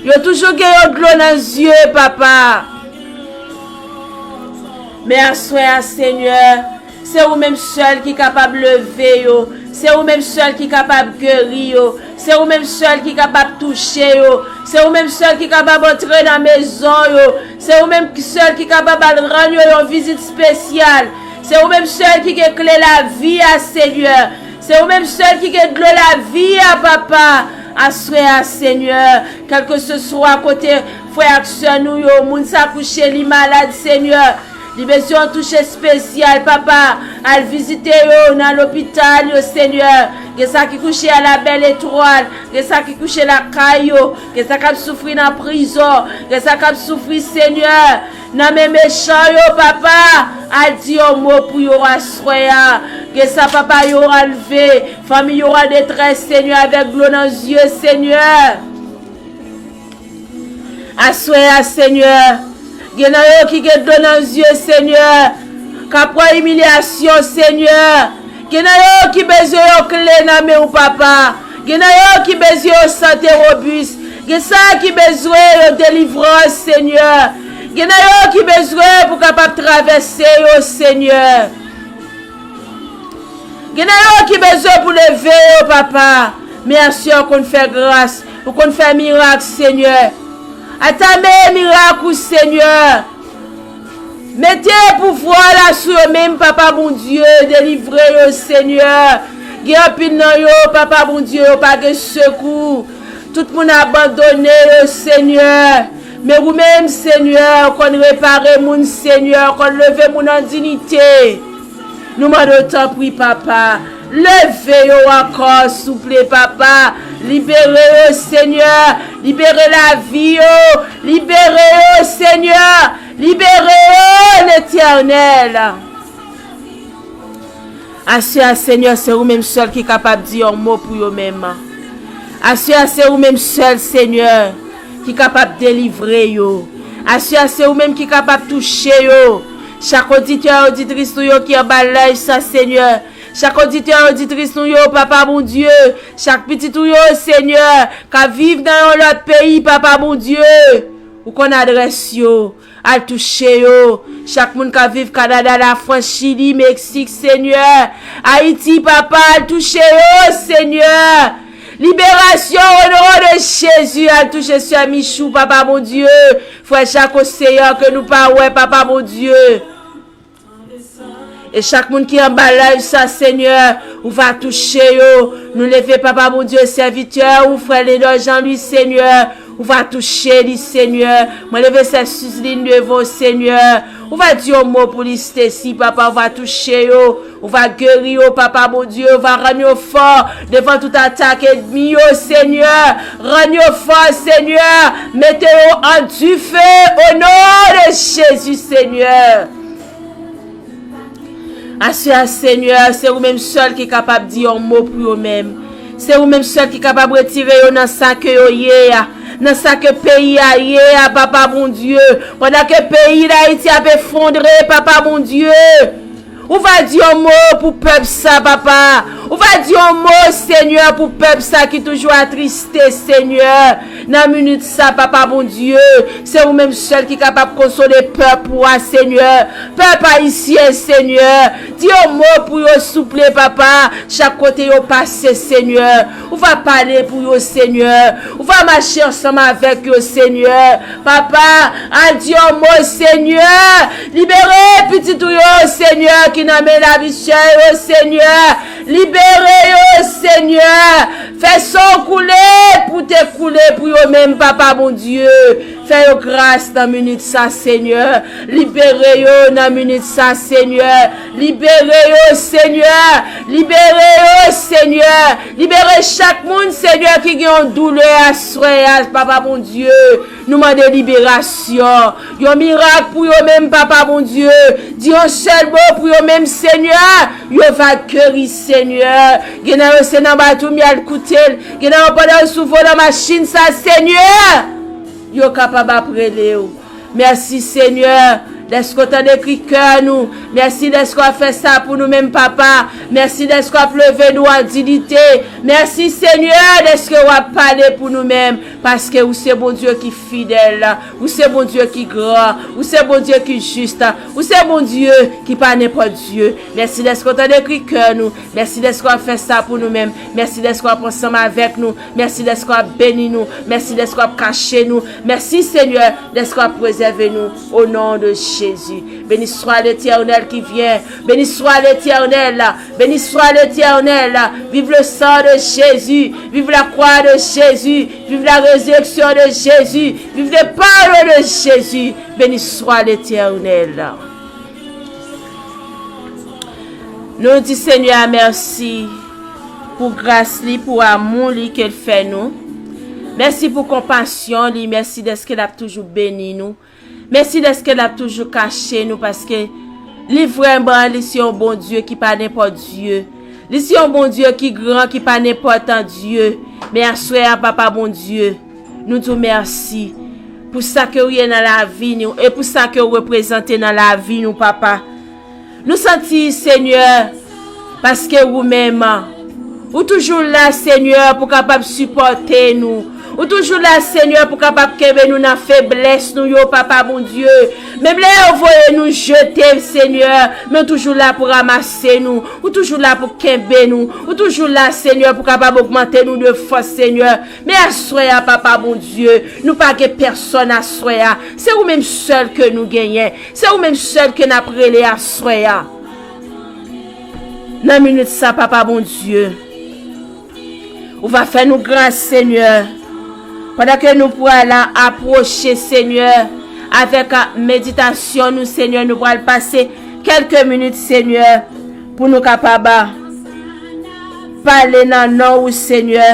Yo toujou gen yon dlo nan zye, Papa. Men aswè a, Senyè, se ou menm sèl ki kapab leve yo. Se ou menm sèl ki kapab geri yo. Se ou menm sèl ki kapab touche yo. Se ou menm sèl ki kapab antre nan mezon yo. Se ou menm sèl ki kapab al rann yo yon vizit espesyal. Se ou menm sèl ki gen kle lavi a, Senyè. Se ou menm sèl ki gen dlo lavi a, Papa. Aswè a, Senyè, kèlkeseswa kote frè ak sè nou yo, moun sa kouche, li malad, Senyè. Li bezwen yon touch espesyal, Papa. Al vizite yo nan lopital yo, Senyè. Gen sa ki kouche a la Belle Étoile. Gen sa ki kouche lakay yo. Gen sa k ap soufri nan prizon. Gen sa k ap soufri, Senyè, nan men mechan yo, Papa. Al di yon mo pou yo aswè a. Gen sa, Papa, yo anlve. Fanmi yo an detrès, Senyè, avèk dlo nan zye, Senyè. Aswè a, Senyè, gen nan yo ki gen dlo nan zye, Senyè, k ap pran imilyasyon, Senyè. Gen nan yo ki bezwen yon kle nan men w, Papa. Gen nan yo ki bezwen yon sante wobis. Gen sa ki bezwen yon delivrans, Senyè. Gen nan yo ki bezwen pou kapab travèse yo, Senyè. Gen nan yo ki bezwen pou leve yo, Papa. Men aswè a ou konn fè gras, ou konn fè mirak, Senyè. Atame mirak ou, Senyè. Mete pouvwa la sou yo menm, Papa Bondye, delivre yo, Senyè. Gen anpil nan yo, Papa Bondye, yo pa gen sekou. Tout moun abandone yo, Senyè. Men ou menm, Senyè, ou konn repare moun, Senyè, ou konn leve moun an diyite. Nou mande w tanpri, Papa. Leve yo ankò, souple, Papa. Libere yo, Senyè. Libere lavi yo. Libere yo, Senyè. Libere yo, Letènèl. Aswè a, Senyè, se ou menm sèl ki kapab di yon mo pou yo menm. Aswè a, se ou menm sèl, Senyè, ki kapab delivre yo. Aswè a, se ou menm ki kapab touche yo. Chak oditè, oditris nou yo ki anba live sa, Senyè. Chak oditè, oditris nou yo, Papa Bondye. Chak pitit ou yo, Senyè, k ap viv nan yon lòt peyi, Papa Bondye. Ou konn adrès yo. Al touche yo. Chak moun k ap viv Kanada, Lafrans, Chili, Meksik, Senyè. Ayiti, papa, al touche yo, Senyè. Liberasyon, o non de Jezi, al touche sè Michou, papa Bondye. Frè Jako, Senyè, ke nou pa wè, papa Bondye. E chak moun ki anba live sa, Senyè, ou va touche yo. Nou leve, papa Bondye, sèvitè ou, frè Ledò Jean Louis, Senyè, ou va touche li, Senyè. Mwen leve sè Suzline devan w, Senyè. Ou va di yon mo pou li, Stacy, papa, ou va touche yo. Ou va geri yo, papa Bondye. Ou va rann yo fò devan tout atak ènmi yo, Senyè. Rann yo fò, Senyè. Mete yo an dife, o non de Jezi, Senyè. Aswè a, Senyè, se ou menm sèl ki kapab di yon mo pou yo menm. Se ou menm sèl ki kapab retire yo nan sa ke yo ye a, nan sa ke peyi a ye a, papa Bondye. Pandan ke peyi Dayiti ap efondre, papa Bondye, ou va di yon mo pou pèp sa, papa. Ou va di yon mo, Senyè, pou pèp sa ki toujou atriste, Senyè. Nan minit sa, papa Bondye, se ou menm sèl ki kapab konsole pèp ou a, Senyè. Pèp ayisyen, Senyè, di yon mo pou yo, souple, papa. Chak kote yo pase, Senyè, ou va pale pou yo, Senyè. Ou va mache ansanm avèk yo, Senyè. Papa, al di yon mo, Senyè. Libere pitit ou yo, Senyè, ki nan men lavisè yo, Senyè. Libere yo, Senyè. Fè san w koule pou te koule pou yo menm, papa Bondye. Fè yo gras nan minit sa, Senyè. Libere yo nan minit sa, Senyè. Libere yo, Senyè. Libere yo, Senyè. Libere chak moun, Senyè, ki gen yon doulè aswè a, papa Bondye. Nou mande liberasyon. Yon mirak pou yo menm, papa Bondye. Di yon sèl mo pou yo menm, Senyè. Yo va geri, Senyè. Gen nan yo se nan bato m y al koute l. Gen nan yo pandan yo sou volan machin sa, Senyè. Yo kapab ap rele w. Mèsi, Senyè, dèske w tande kri kè nou. Mèsi dèske w ap fè sa pou nou menm, papa. Mèsi dèske w ap leve nou an diyite. Mèsi, Senyè, dèske w ap pale pou nou menm. Paske ou se Bondye ki fidèl. Ou se Bondye ki gran. Ou se Bondye ki jis. Ou se Bondye ki pa nenpòt Dye. Mèsi dèske w tande kri kè nou. Mèsi dèske w ap fè sa pou nou menm. Mèsi dèske w ap ansanm avèk nou. Mèsi dèske w ap beni nou. Mèsi dèske w ap kache nou. Mèsi, Senyè, dèske w ap prezève nou. Au nom de Jésus. Béni soit l'Éternel qui vient. Béni soit l'Éternel. Béni soit l'Éternel. Vive le sang de Jésus. Vive la croix de Jésus. Vive la résurrection de Jésus. Vive les paroles de Jésus. Béni soit l'Éternel. Nou di Senyè a mèsi pou gras li, pou amou li ke l fè nou. Mèsi pou konpasyon li, mèsi dèske l ap toujou beni nou. Mèsi dèske l ap toujou kache nou, paske li vrèman, li se yon Bondye ki pa nenpòt Dye. Li se yon Bondye ki gran, ki pa nenpòt Dye. Men aswè a, papa Bondye, nou di w mèsi pou sa ke w ye nan lavi nou e pou sa ke w reprezante nan lavi nou, papa. Nou santi, Senyè, paske ou menm, ou toujou la, Senyè, pou kapab sipòte nou. Ou toujou la, Senyè, pou kapab kenbe nou nan feblès nou yo, papa Bondye. Menm lè yo voye nou jete, Senyè, men ou toujou la pou ranmase nou. Ou toujou la pou kenbe nou. Ou toujou la, Senyè, pou kapab ogmante nou de fòs, Senyè. Men aswè a, papa Bondye, nou pa gen pèsòn aswè a. Se ou menm sèl ke nou genyen. Se ou menm sèl ke n ap rele aswè a. Nan minit sa, papa Bondye, ou va fè nou gras, Senyè. Pandan ke nou pral apwoche, Senyè, avèk meditasyon nou, Senyè, nou pral pase kèlke minit, Senyè, pou nou kapab pale nan non ou, Senyè.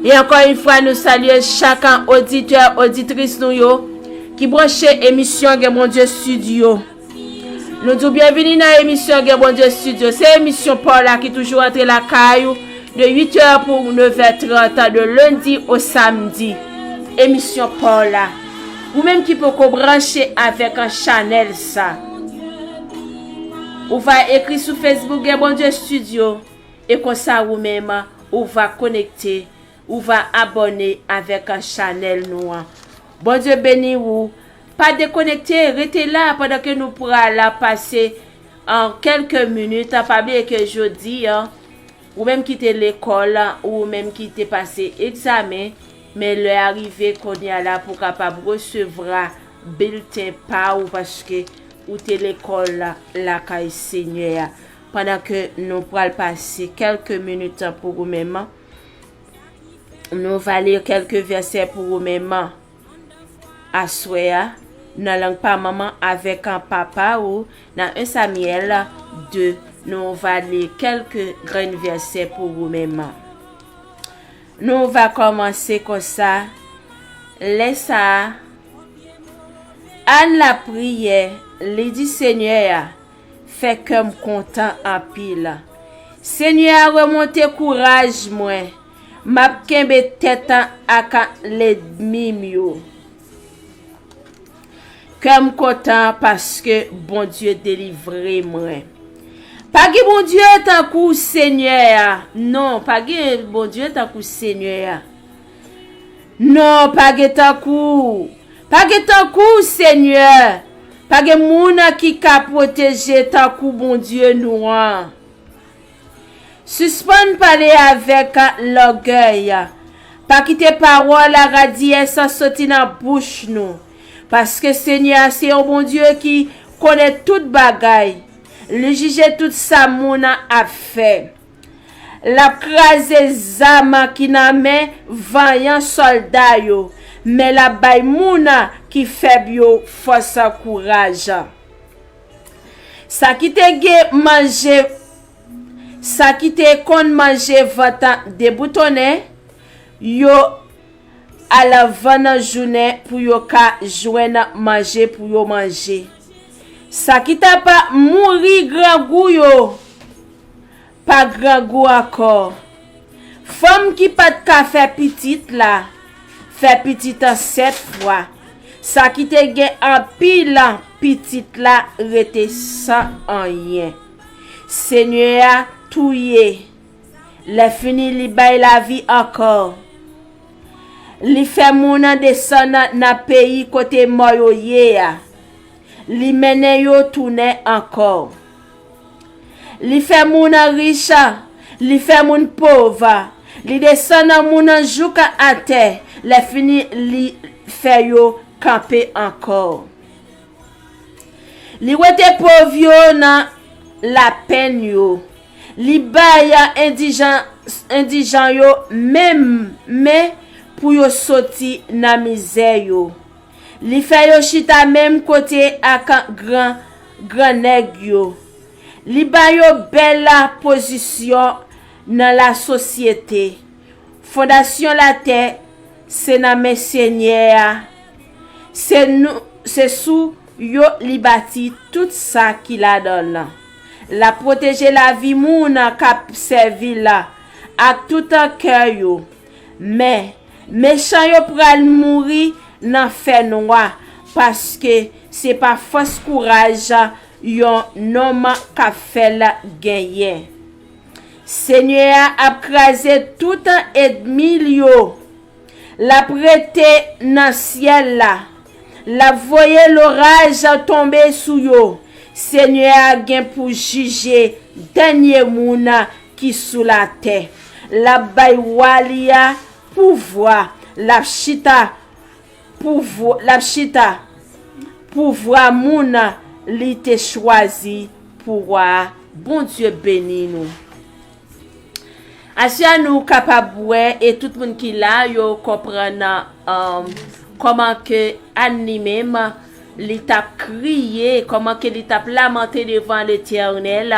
E ankò yon fwa, nou salye chak oditè, oditris nou yo ki branche emisyon Gen Bondye Studio. Nou di w byenvini nan emisyon Gen Bondye Studio. Se emisyon pa w la ki toujou antre lakay ou de uit è pou nèf è trant, de lendi o samdi. Emisyon pa w la. Ou menm ki poko branche avèk an chanèl sa, ou va ekri sou Facebook Gen Bondye Studio. E konsa ou menm, ou va konekte, ou va abòne avèk chanèl nou an. Bondye beni ou, Pa dekonekte, rete la pandan ke nou pral pase an kèlke minit. Pa bliye ke jodi a, ou menm ki te lekòl, ou menm ki te pase egzamen, men lè a rive kounye a la pou w kapab resevwa bilten pa ou, paske ou te lekòl lakay Senyè a. Pandan ke nou pral pase kèlke minit pou ou menm, nou va li kèlke vèsè pou ou menm aswè a, nan lang pa manman avèk papa ou, nan en Samyèl de, nou va li kèlke grenn vèsè pou ou menm. Nou va kòmanse konsa. Lè sa a, Ann lapriyè, li di, Senyè a, fè kè m kontan anpil. Senyè a, remonte kouraj mwen. M ap kenbe tèt ak lènmi m yo. Kè m kontan paske Bondye delivre mwen. Pa gen Bondye tankou Senyè a. Non, pa gen Bondye tankou Senyè a. Non, pa gen tankou. Pa gen tankou Senyè. Pa gen moun ki ka pwoteje tankou Bondye nou an. Sispann pale avèk lògèy. Pa kite pawòl radiyès soti nan bouch nou. Paske Senyè a se yon Bondye ki konnen tout bagay. Li jije tout sa moun ap fè. L ap kraze zam ki nan men vanyan sòlda yo, men l ap bay moun ki fèb yo fòs, kouraj. Sa ki te gen manje, sa ki te konn manje vant deboutonnen yo, al vann jounen pou yo ka jwenn manje pou yo manje. Sa ki t ap mouri grangou yo pa grangou ankò. Fanm ki pa t ka fè pitit la fè pitit an sèt fwa. Sa ki te gen anpil pitit la rete san anyen. Senyè a touye. Lèfini, li bay lavi ankò. Li fè moun desann nan peyi kote mò yo ye a. Li mennen yo tounen ankò. Li fè moun rich, li fè moun pòv. Li desann moun jouk atè. Lèfini, li fè yo kanpe ankò. Li wete pòv yo nan lapenn yo. Li bay endijan, endijan yo menm men pou yo soti nan mizè yo. Li fè yo chita menm kote ak gran, gran nèg yo. Li ba yo bèl pozisyon nan lasosyete. Fondasyon latè se nan men Senyè a. Se nou, se sou yo li bati tout sa ki ladan l lan. L ap pwoteje lavi moun k ap sèvi l ak tout kè yo. Men, mechan yo pral mouri nan fènwa, paske se pa fòs kouraj yon nonm k ap fè l genyen. Senyè a ap kraze tout ènmi l yo. L ap rete nan syèl la. L ap voye loraj tonbe sou yo. Senyè a gen pou jije dènye moun ki sou latè. L ap bay wa li a pouvwa. L ap chita pouvwa, l ap chita pouvwa moun li te chwazi pou wa a. Bondye beni nou. Aswè a nou kapab wè, e tout moun ki la, yo konprann, um, kòman ke Ann li menm, li t ap kriye, kòman ke li t ap lamante devan Letènèl,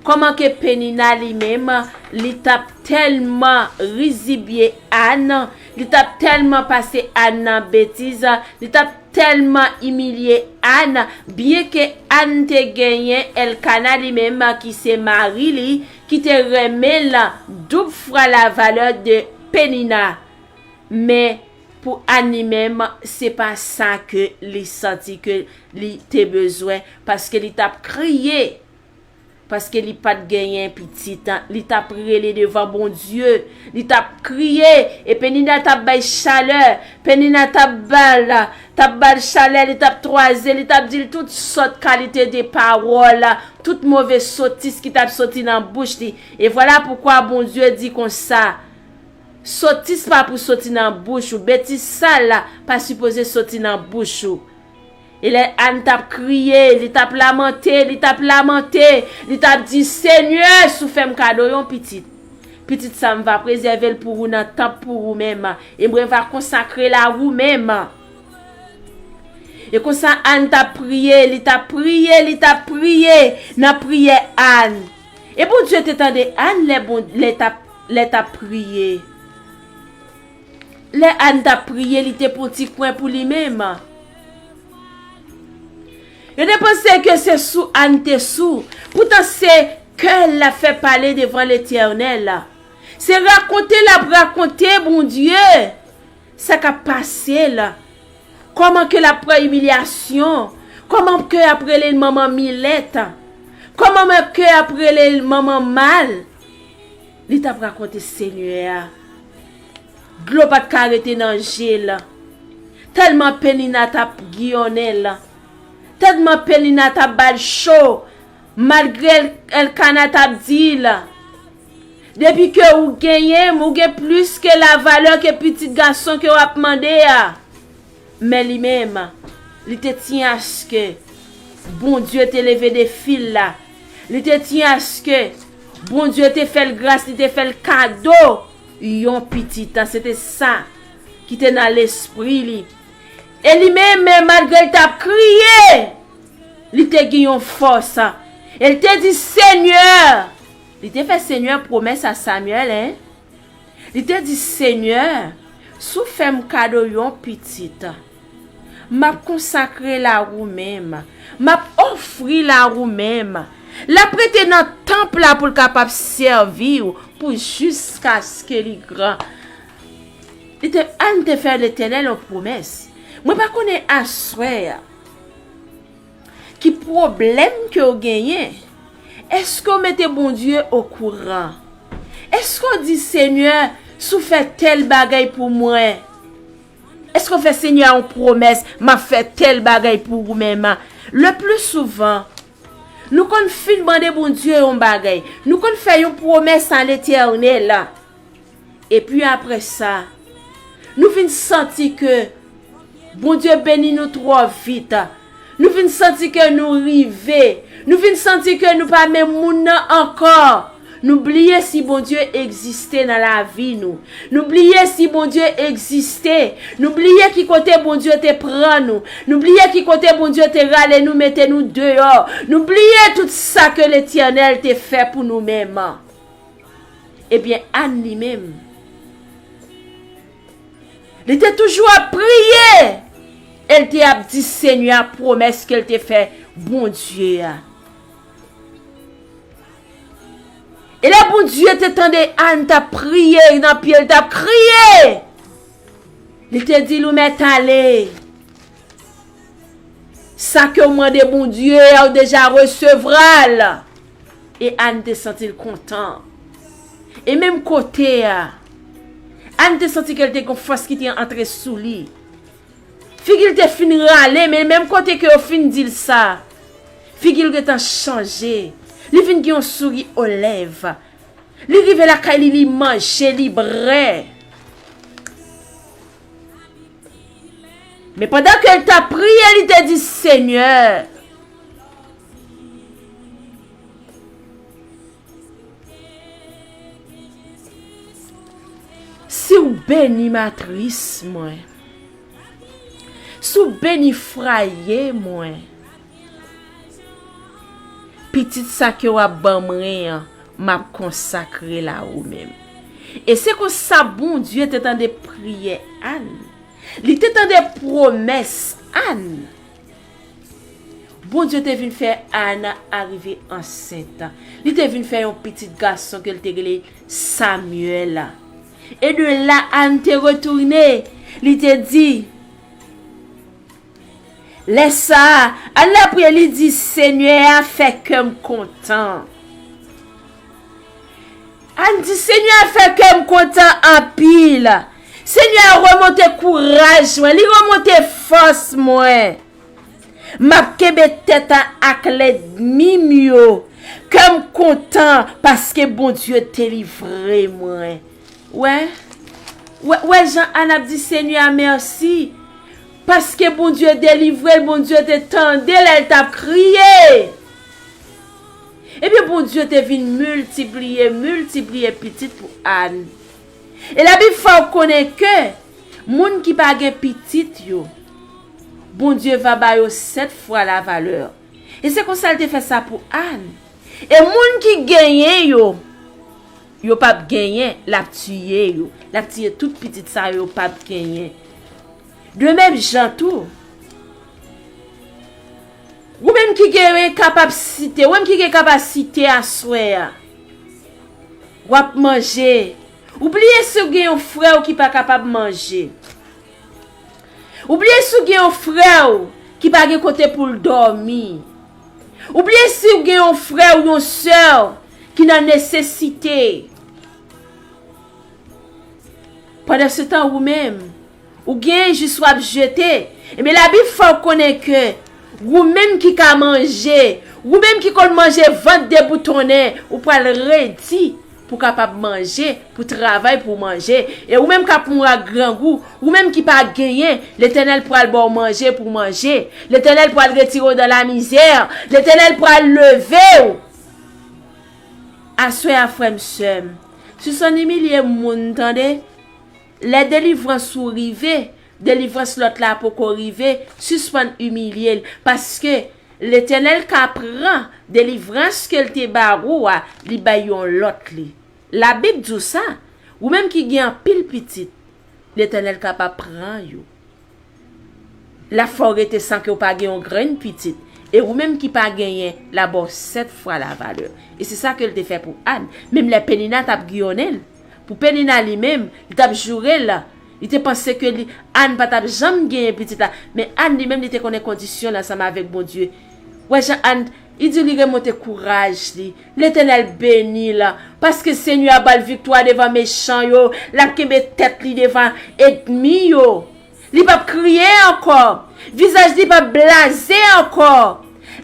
kòman ke Penina li menm, li t ap tèlman rizibye Ann, li t ap tèlman pase Ann nan betiz, li t ap tèlman imilye Ann, byenke Ann te genyen Èlkana li menm ki se mari li, ki te renmen l doub fwa la valè de Penina. Men pou Ann li menm, se pa sa ke li santi ke li te bezwen, paske li t ap kriye. Paske li pa t genyen pitit, li t ap rele devan Bondye, li t ap kriye, e Penina t ap bay chalè, Penina t ap ba l, t ap ba l chalè, li t ap twaze, li t ap di l tout sòt kalite de pawòl, tout move sotis ki t ap soti nan bouch li. E vwala poukwa Bondye di konsa, sotis pa pou soti nan bouch ou, betiz sal la pa sipoze soti nan bouch ou. E lè Ann t ap kriye, li t ap lamante, li t ap lamante, li t ap di, Senyè, si w fè m kado yon pitit, pitit sa m va prezève l pou ou nan tanp pou ou menm, e mwen va konsakre l a ou menm. E konsa Ann t ap priye, li t ap priye, li t ap priye nan priyè Ann. E Bondye te tande Ann lè bon, lè t ap, lè t ap priye. Lè Ann t ap priye, li te pran ti kwen pou li menm. Yo te panse ke se sou Ann te sou. Poutan se kè l ap fè pale devan Letènèl. Se rakonte l ap rakonte Bondye sa k ap pase l. Kòman ke l ap pran imilyasyon. Kòman ke y ap rele l manman milèt. Kòman ke y ap rele l manman mal. Li t ap rakonte Senyè a. Dlo pa t ka rete nan je l. Tèlman Penina t ap giyonnen l. Tèlman Penina t ap ba l cho. Malgre Èlkana t ap di l, depi ke ou genyen m, ou gen plis ke lavalè ke pitit gason ke w ap mande a. Men li menm, li te tyen aske Bondye te leve defi l la. Li te tyen aske Bondye te fè l gras, li te fè l kado yon pitit. Se te sa ki te nan lespri li. E li menm, malgre l t ap kriye, li te gen yon fòs. E l te di, Senyè, li te fè Senyè pwomès a Samyèl, en. Li te di, Senyè, si w fè m kado yon pitit, m ap konsakre l a ou menm, m ap ofri l a ou menm. L ap rete nan tanp la pou l kapab sèvi w pou jiskaske li gran. Li te, Ann te fè Letènèl yon pwomès. Mwen pa konnen aswè a. Ki pwoblèm ke w genyen? Èske w mete Bondye okouran? Èske w di, Senyè, si w fè tèl bagay pou mwen? Èske w fè Senyè a yon pwomès, m ap fè tèl bagay pou ou menm? Le pli souvan, nou konn fin mande Bondye yon bagay. Nou konn fè yon pwomès a Letènèl. Epi apre sa, nou vin santi ke Bondye beni nou twò vit. Nou vin santi ke nou rive. Nou vin santi ke nou pa menm moun nan ankò. Nou bliye si Bondye egziste nan lavi nou. Nou bliye si Bondye egziste. Nou bliye ki kote Bondye te pran nou. Nou bliye ki kote Bondye te rale nou, mete nou deyò. Nou bliye tout sa ke Letènèl te fè pou nou menm. Ebyen, Ann li menm, li te toujou ap priye. E l te ap di Senyè a pwomès ke l te fè Bondye a. E lè Bondye te tande Ann t ap priye nan pye l, t ap kriye, li te di l, ou mèt ale. Sa ke w mande Bondye a, ou deja resevwa l. E Ann te santi l kontan. E menm kote a, Ann te santi ke l te gen fòs ki te antre sou li. Figi l te fin rale, men menm kote ke yo fin di l sa, figi l gentan chanje. Li vin gen yon souri o lèv. Li rive lakay li, li manje, li brè. Men pandan ke l t ap priye, li te di, Senyè, si w beni matris mwen, si w beni fwaye mwen, pitit sa ke w ap ban mwen an, m ap konsakre l a ou menm. E se konsa Bondye te tande priyè Ann. Li te tande pwomès Ann. Bondye te vin fè Ann arive ansent. Li te vin fè yon pitit gason ke l te rele Samyèl. E de la, Ann te retounen. Li te di, Lè sa a, Ann lapriyè, li di, Senyè a fè kè m kontan. Ann di, Senyè a fè kè m kontan anpil. Senyè a remonte kouraj mwen, li remonte fòs mwen. M ap kenbe tèt ak lènmi m yo. Kè m kontan paske Bondye delivre mwen. Wè, wè, wè jan Ann ap di Senyè a mèsi. Paske Bondye delivre l, Bondye te tande lè l t ap kriye. Ebyen, Bondye te vin miltipliye, miltipliye pitit pou Ann. E Labib fè w konnen ke moun ki pa gen pitit yo, Bondye va ba yo sèt fwa lavalè. E se konsa l te fè sa pou Ann. E moun ki genyen yo, yo p ap genyen, l ap tiye yo. L ap tiye tout pitit sa yo p ap genyen. De menm jan tou, ou menm ki gen kapasite, ou menm ki gen kapasite aswè a, w ap manje. Ou bliye si w gen yon frè w ki pa kapab manje. Ou bliye si w gen yon frè w ki pa gen kote pou l dòmi. Ou bliye si w gen yon frè w, yon sè w ki nan nesesite. Pandansetan, ou menm, ou gen jis w ap jete. Ebyen, Labib fè w konnen ke ou menm ki ka manje, ou menm ki konn manje vant deboutonnen, ou pral redi pou w kapab manje, pou w travay pou w manje. E ou menm k ap mouri ak grangou, ou menm ki pa genyen, Letènèl pral ba w manje pou w manje. Letènèl pral retire w nan lamizè. Letènèl pral leve w. Aswè a, frè m, sè m, sispann imilye moun, tande. Lè delivrans ou rive, delivrans lòt la poko rive, sispann imilye l, paske Letènèl ka pran delivrans ke l te ba ou a, li bay yon lòt li. Labib di w sa, ou menm ki gen anpil pitit, Letènèl kapab pran yo. L ap fè w rete san ke w pa gen yon grenn pitit. E ou menm ki pa genyen, l a ba w sèt fwa lavalè. E se sa ke l te fè pou Ann. Menm lè Penina t ap giyonnen l, pou Penina li menm, li t ap joure l, li te panse ke li, Ann pa t ap janm genyen pitit la. Men Ann li menm, li te konnen kondisyon l ansanm avèk Bondye. Wè jan Ann, li di li remonte kouraj li. Letènèl beni l, paske Senyè a ba l viktwa devan mechan yo, l ap kenbe tèt li devan ènmi yo. Li p ap kriye ankò. Vizaj li p ap blaze ankò.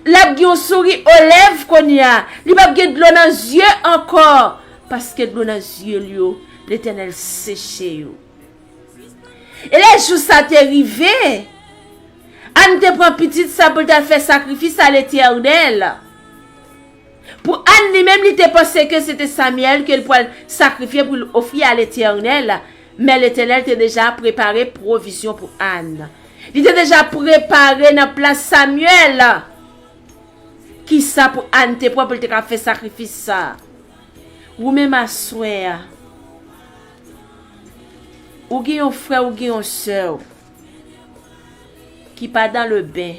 L ap gen yon souri o lèv kounye a. Li p ap gen dlo nan zye ankò. Paske dlo nan zye l yo, Letènèl seche yo. E lè jou sa te rive, Ann te pran pitit sa pou l t al fè sakrifis a Letènèl. Pou Ann li menm, li te panse ke se te Samyèl ke l pral sakrifye pou l ofri a Letènèl, men Letènèl te deja prepare pwovizyon pou Ann. Li te deja prepare nan plas Samyèl. Kisa pou Ann te pran pou l te ka fè sakrifis sa a? Ou menm aswè a, ou gen yon frè, ou gen yon sè w ki pa dans le bain.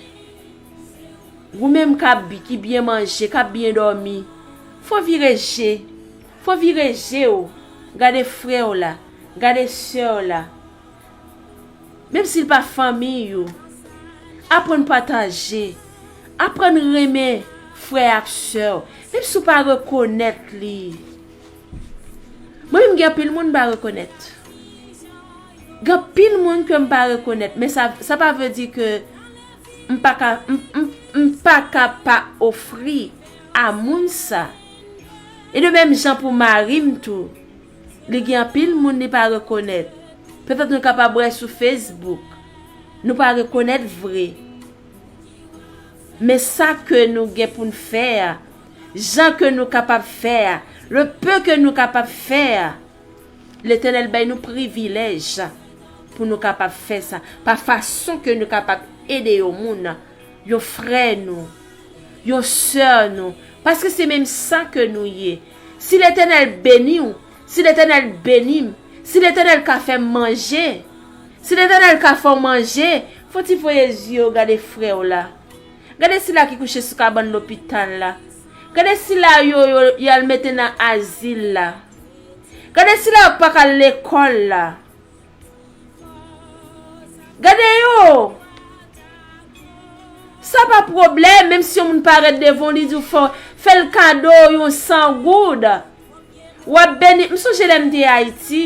Ou menm k ap bi, ki byen manje, k ap byen dòmi, fò vire je, fò vire je w, gade frè w la, gade sè w la. Menm si l pa fanmi ou, aprann pataje, aprann renmen frè ak sè w, menm si w pa rekonèt li. Mwen menm, gen anpil moun m pa rekonèt. Gen anpil moun ke m pa rekonèt, men sa, sa pa vle di ke m pa ka, m, m, m pa ka pa ofri a moun sa. E de menm jan pou mari m tou, li gen anpil moun li pa rekonèt. Petèt nou kapab wè sou Facebook. Nou pa rekonèt vre. Men sa ke nou gen pou n fè a, jan ke nou kapab fè a, le peu ke nou kapab fè a, Letènèl bay nou privilèj pou nou kapab fè sa, pa fason ke nou kapab ede yon moun, yon frè nou, yon sè nou, paske se menm sa ke nou ye. Si Letènèl beni w, si Letènèl beni m, si Letènèl ka fè m manje, si Letènèl ka fè w manje, fò w ti voye zye w gade frè w la. Gade sila ki kouche sou kabann lopital la. Gade sila yo, yo, y al mete nan azil la. Gade sila yo pa ka al lekòl la. Gade yo. Sa pa pwoblèm, menm si yon moun parèt devan w, li di w fè, fè l kado yon san goud. W ap beni. M sonje lè m te Ayiti.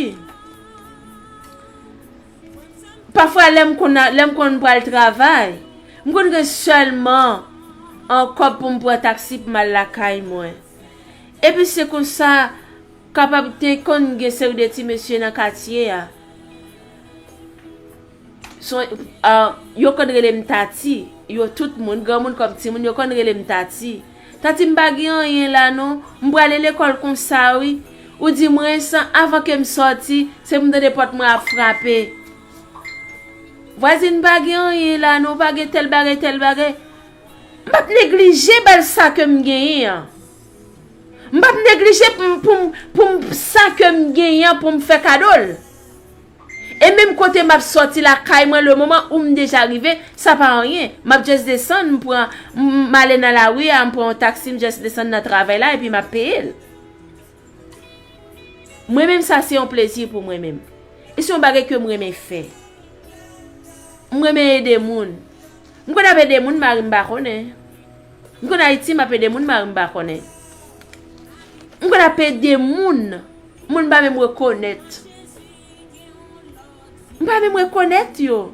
Pafwa, lè m konn, lè m konn pral travay, m konn gen sèlman yon kòb pou m pran taksi pou m al lakay mwen. Epi se konsa, kapab te konn gen seri de ti mesye nan katye a. Son, ah, yo konn rele m Tati. Yo tout moun, granmoun kòm timoun, yo konn rele m Tati. Tati, m pa gen anyen la non. M prale lekòl konsa wi. Ou di mwen san, avan ke m sòti, se pou m tande pòt mwen ap frape. Vwazin, m pa gen anyen la non, pa gen tèl bagay, tèl bagay. M p ap neglije ba l sa ke m genyen an. M p ap neglije pou m, pou m, pou m sa ke m genyen an pou m fè kado l. E menm kote m ap sòti lakay mwen, le moman où m deja rive, sa pa anyen. M ap just desann, m pran, m, m ale nan lari a, m pran yon taksi, m just desann nan travay la, epi m ap peye l. Mwen menm, sa se yon plezi pou mwen menm. E se yon bagay ke m renmen fè. M renmen ede moun. M konn ap ede moun, mari m pa konnen. M konn Ayiti, m ap ede moun, mari m pa konnen. M konn ap ede moun, moun pa menm rekonèt. M pa menm rekonèt yo.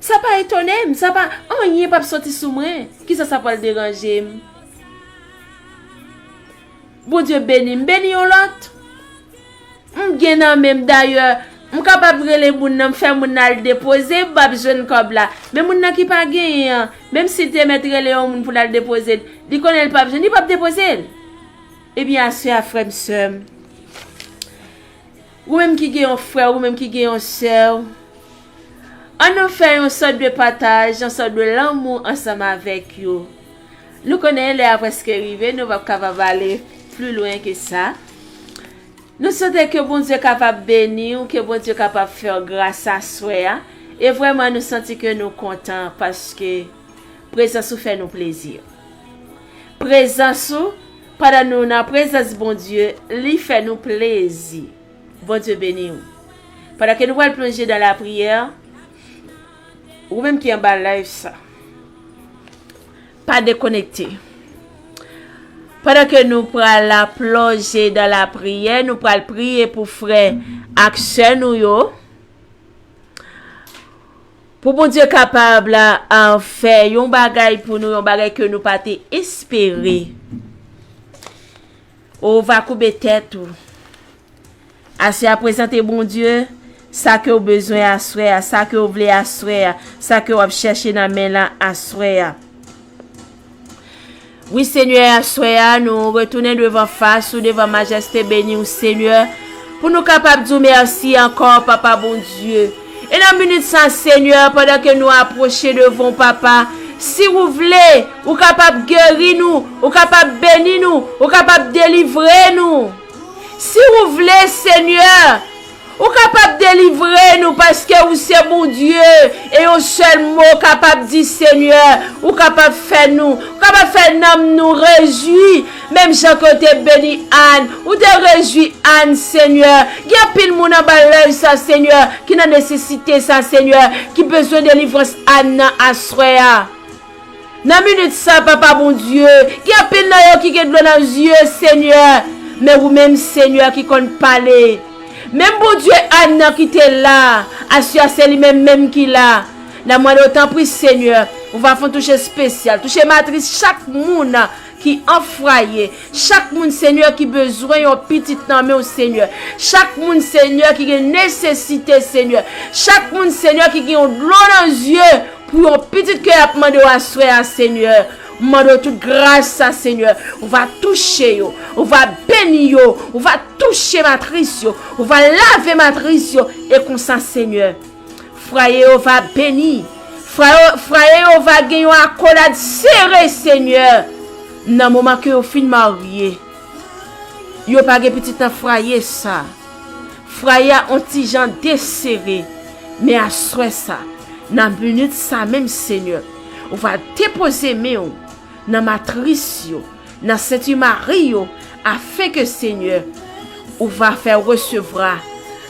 Sa pa etone m, sa pa, anyen p ap soti sou mwen. Kisa sa pral deranje m? Bondye beni m, beni yon lòt. M gen nan men m, dayè, m kapab rele moun nan, m fè moun nan al depoze, m p ap jwenn kòb la. Men moun nan ki pa genyen an, menm si l te mèt rele yon moun pou l al depoze l, li konnen l p ap jwenn, li p ap depoze l. Ebyen, aswè a, frè m, sè m, ou menm ki gen yon frè, ou menm ki gen yon sè w, ann nou fè yon sòt de pataj, yon sòt de lanmou ansanm avèk yo. Nou konnen lè a prèske rive, nou p ap kapab ale pli lwen ke sa. Nou swete ke Bondye kapab beni w, ke Bondye kapab fè w gras aswè a. E vrèman, nou santi ke nou kontan paske prezans ou fè nou plezi. Prezans ou, pandan nou nan prezans Bondye, li fè nou plezi. Bondye beni w. Pandan ke nou pral plonje dan lapriyè, ou menm ki anba live sa, pa dekonekte. Pandan ke nou pral plonje dan lapriyè, nou pral priye pou frè ak sè nou yo. Pou Bondye kapab, ah, fè yon bagay pou nou, yon bagay ke nou pa te espere. Ou va koube tèt ou. Aswè a, prezante Bondye sa ke w bezwen aswè a, sa ke w vle aswè a, sa ke w ap chèche nan men l aswè a. Wi, Senyè, aswè a, nou retounen devan fas ou, devan majeste beni w, Senyè, pou nou kapab di w mèsi ankò, Papa Bondye. E nan minit sa, Senyè, pandan ke nou apwoche devan w, Papa, si ou vle, ou kapab geri nou, ou kapab beni nou, ou kapab delivre nou. Si ou vle, Senyè, ou kapab delivre nou, paske ou se Bondye, e yon sèl mo kapab di, Senyè, ou kapab fè nou, ou kapab fè nanm nou rejwi, menm jan ke w te beni Ann, ou te rejwi Ann, Senyè. Gen anpil moun anba live sa, Senyè, ki nan nesesite sa, Senyè, ki bezwen delivrans Ann nan aswè a. Nan minit sa, Papa Bondye, gen anpil nan yo ki gen dlo nan zye, Senyè. Men ou menm, Senyè, ki konn pale. Menm Bondye Ann nan ki te la, aswè a se li menm menm ki la. N ap mande w, tanpri, Senyè, ou va fè yon touche espesyal. Touche matris chak moun ki an fwaye. Chak moun, Senyè, ki bezwen yon pitit nan men w, Senyè. Chak moun, Senyè, ki gen nesesite, Senyè. Chak moun, Senyè, ki gen yon dlo nan zye, pou yon pitit ke y ap mande w aswè a, Senyè. M mande w tout gras sa, Senyè. Ou va touche yo, ou va beni yo, ou va touche matris yo, ou va lave matris yo. E konsa, Senyè, fwaye yo va beni. Fwaye, fwaye yo va gen yon akolad sere, Senyè. Nan moman ke yo fin marye, yo pa gen pitit nan fwaye sa. Fwaye a on ti jan desere, men aswè sa, nan minit sa menm, Senyè, ou va depoze men w nan matris yo, nan senti mari yo, afenke, Senyè, ou va fè resevwa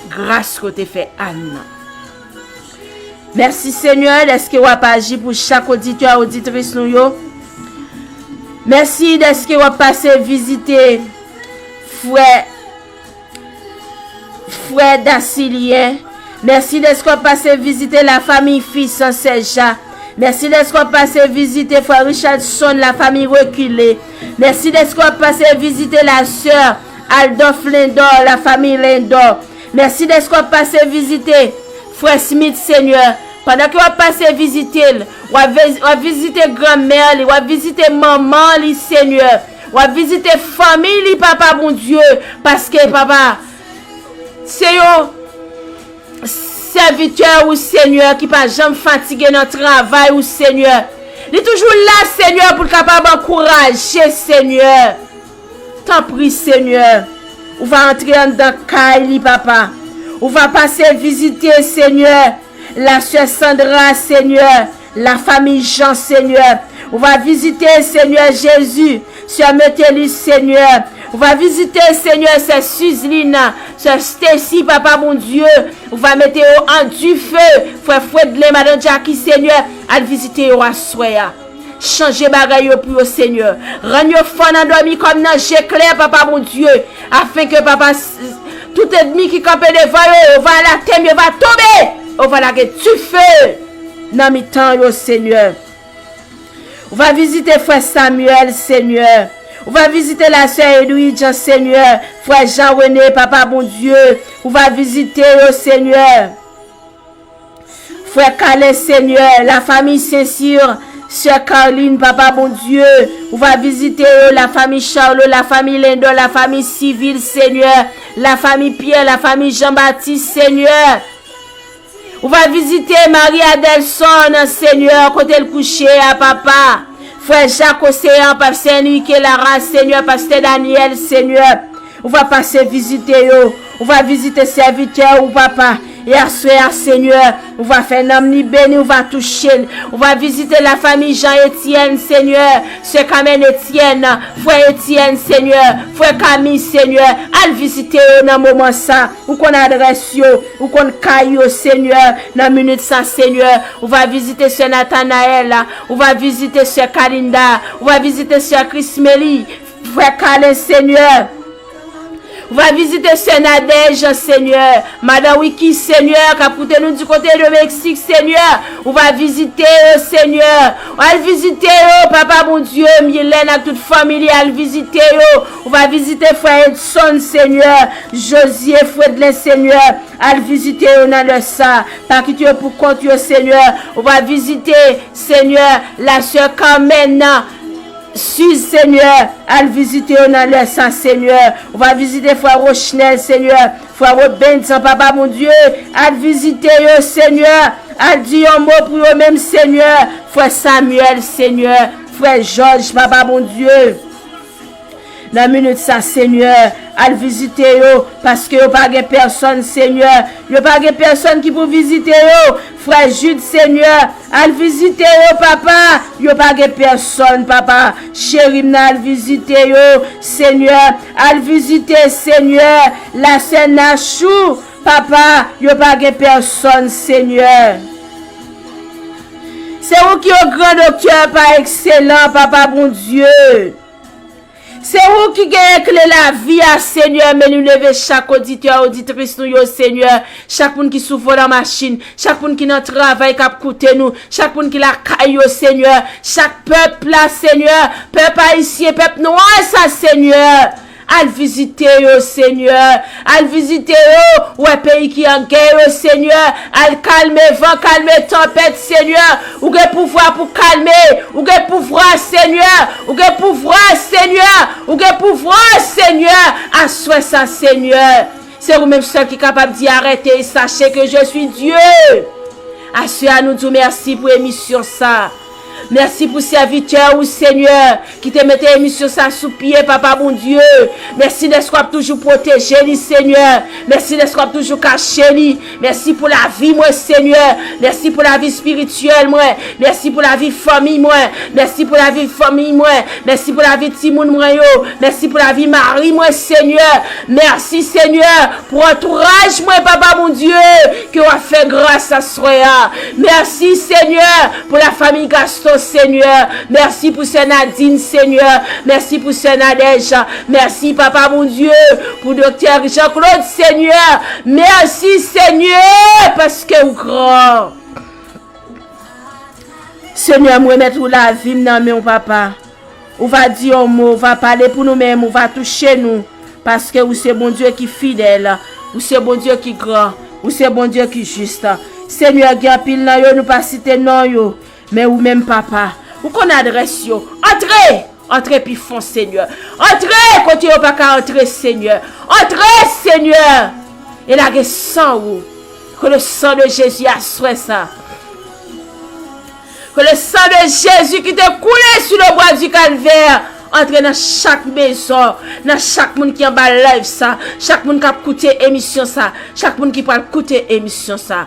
gras ke w te fè Ann nan. Mèsi, Senyè, dèske w ap aji pou chak oditè, oditris nou yo. Mèsi dèske w ap pase vizite frè Frè Dasilyen. Mèsi dèske w ap pase vizite lafanmi Fisan Sèja. Mèsi dèske w ap pase vizite frè Richardson, lafanmi Rekile. Mèsi dèske w ap pase vizite lasè Aldòf Lendò, lafanmi Lendò. Mèsi dèske w ap pase vizite frè Smith, Senyè. Pandan ke w ap pase vizite l, w ap ve-, w ap vizite granmè li, w ap vizite manman li, Senyè. W ap vizite fanmi li, Papa Bondye, paske, Papa, se yon sèvitè ou, Senyè, ki pa janm fatige nan travay ou, Senyè. Li toujou la, Senyè, pou l kapab ankouraje, Senyè. Tanpri, Senyè, ou va antre anndan kay li, Papa. Ou va pase vizite, Senyè, lasè Sandra, Senyè, lafanmi Jan, Senyè. Ou va vizite, Senyè Jezi, sè Metelis, Senyè. Ou va vizite, Senyè, sè Sizlina, sè Stacy, Papa Bondye. Ou va mete yo an dife, frè Fredley, madan Jackie, Senyè. Al vizite yo aswè a. Chanje bagay yo pou yo, Senyè. Rann yo fò nan dòmi kòm nan je klè, Papa Bondye, afen ke, Papa, s-, tout ènmi ki kanpe devan yo, yo va anatèm, yo va tonbe, yo va lage dife nan mitan yo, Senyè. Ou va vizite frè Samuel, Senyè. Ou va vizite lasè Edwidjan, Senyè. Frè Jean René, Papa Bondye, ou va vizite yo, Senyè. Frè Kalen, Senyè, lafanmi Sensir, sè Carline, Papa Bondye, ou va vizite yo, lafanmi Charlot, lafanmi Lendò, lafanmi Sivil, Senyè, lafanmi Pierre, lafanmi Jean Baptiste, Senyè. Ou va vizite Marie Adelson, Senyè, kote l kouche a, Papa. Frè Jacques Océan, Pastè Enrique Lara, Senyè, Pastè Daniel, Senyè. Ou va pase vizite yo. Ou va vizite sèvitè ou, Papa. E aswè a, Senyè, ou va fè nanm li beni, ou va touche l. Ou va vizite lafanmi Jean Etienne, Senyè, sè Kamèn Etienne, frè Etienne, Senyè, frè Kami, Senyè. Al vizite yo nan moman sa. Ou konn adrès yo, ou konn kay yo, Senyè, nan minit sa, Senyè. Ou va vizite sè Nathanaël, ou va vizite sè Kalinda, ou va vizite sè Krismeli, frè Kalen, Senyè. Ou va vizite sè Nadège, Senyè. Madan Wiki, Senyè, k ap koute nou di kote de Meksik, Senyè. Ou va vizite yo, Senyè. Al vizite yo, Papa Bondye, Milèn ak tout fanmi li, al vizite yo. Ou va vizite frè Edson, Senyè. Josie, Fredlen, Senyè. Al vizite yo nan lè sa. Pa kite yo pou kont yo, Senyè. Ou va vizite, Senyè, lasè Carmen nan. Siz, Senyè, al vizite yo nan lè sa, Senyè. Ou va vizite frè Rochnel, Senyè. Frè Robinson, Papa Bondye, al vizite yo, Senyè. Al di yon mo pou yo menm, Senyè. Frè Samuel, Senyè. Frè George, Papa Bondye. Nan minit sa, Senyè, al vizite yo, paske yo pa gen pèsonn, Senyè. Yo pa gen pèsonn ki pou vizite yo. Frè Jude, Senyè, al vizite yo, Papa. Yo pa gen pèsonn, Papa. Cheri m nan, al vizite yo, Senyè. Al vizite, Senyè, lasè Nachou, Papa. Yo pa gen pèsonn, Senyè. Se ou ki yon gran doktè pa ekselan, Papa Bondye. Se ou ki genyen kle lavi a, Senyè, men nou leve chak oditè, oditris nou yo, Senyè, chak moun ki sou volan machin, chak moun ki nan travay k ap koute nou, chak moun ki lakay yo, Senyè, chak pèp la, Senyè, pèp ayisyen, pèp nwa sa, Senyè, al vizite yo, Senyè. Al vizite yo, ou wè peyi ki an gè yo, Senyè. Al kalme van, kalme tanpèt, Senyè. Ou gen pouvwa pou kalme. Ou gen pouvwa, Senyè. Ou gen pouvwa, Senyè. Ou gen pouvwa, Senyè. Aswè sa, Senyè. Se ou menm sèl ki kapab di arrêtez et sachez que je suis Dieu. Aswè a, nou di w mèsi pou emisyon sa. Mèsi pou sèvitè ou, Senyè, ki te mete emisyon sa sou pye, Papa Bondye. Mèsi dèske w ap toujou pwoteje li, Senyè. Mèsi dèske w ap toujou kache li. Mèsi pou lavi mwen, Senyè. Mèsi pou lavi espirityèl mwen. Mèsi pou lavi fanmi mwen. Mèsi pou lavi fanmi mwen. Mèsi pou lavi timoun mwen yo. Mèsi pou lavi mari mwen, Senyè. Mèsi, Senyè, pou antouraj mwen, Papa Bondye, ke w ap fè gras aswè a. Mèsi, Senyè, pou lafanmi Gaston. Senyè. Mèsi pou sè Nadine, Senyè. Mèsi pou sè Nadège. Mèsi, Papa Bondye, pou doktè Jean Claude, Senyè. Mèsi, Senyè, paske ou gran. Senyè, m remèt ou lavi m nan men w, Papa. Ou va di yon mo, ou va pale pou nou menm, ou va touche nou, paske ou se Bondye ki fidèl, ou se Bondye ki gran, ou se Bondye ki jis. Senyè, gen anpil nan yo, nou pa site non yo, men ou menm, Papa, ou konn adrès yo. Antre! Antre pi fon, Senyè. Antre kote yo pa ka antre, Senyè. Antre, Senyè! E lage san ou. Que le sang de Jésus aswè sa. Que le sang de Jésus qui te coulé sur le bois du calvaire antre nan chak mezon, nan chak moun ki anba live sa, chak moun k ap koute emisyon sa, chak moun ki pral koute emisyon sa.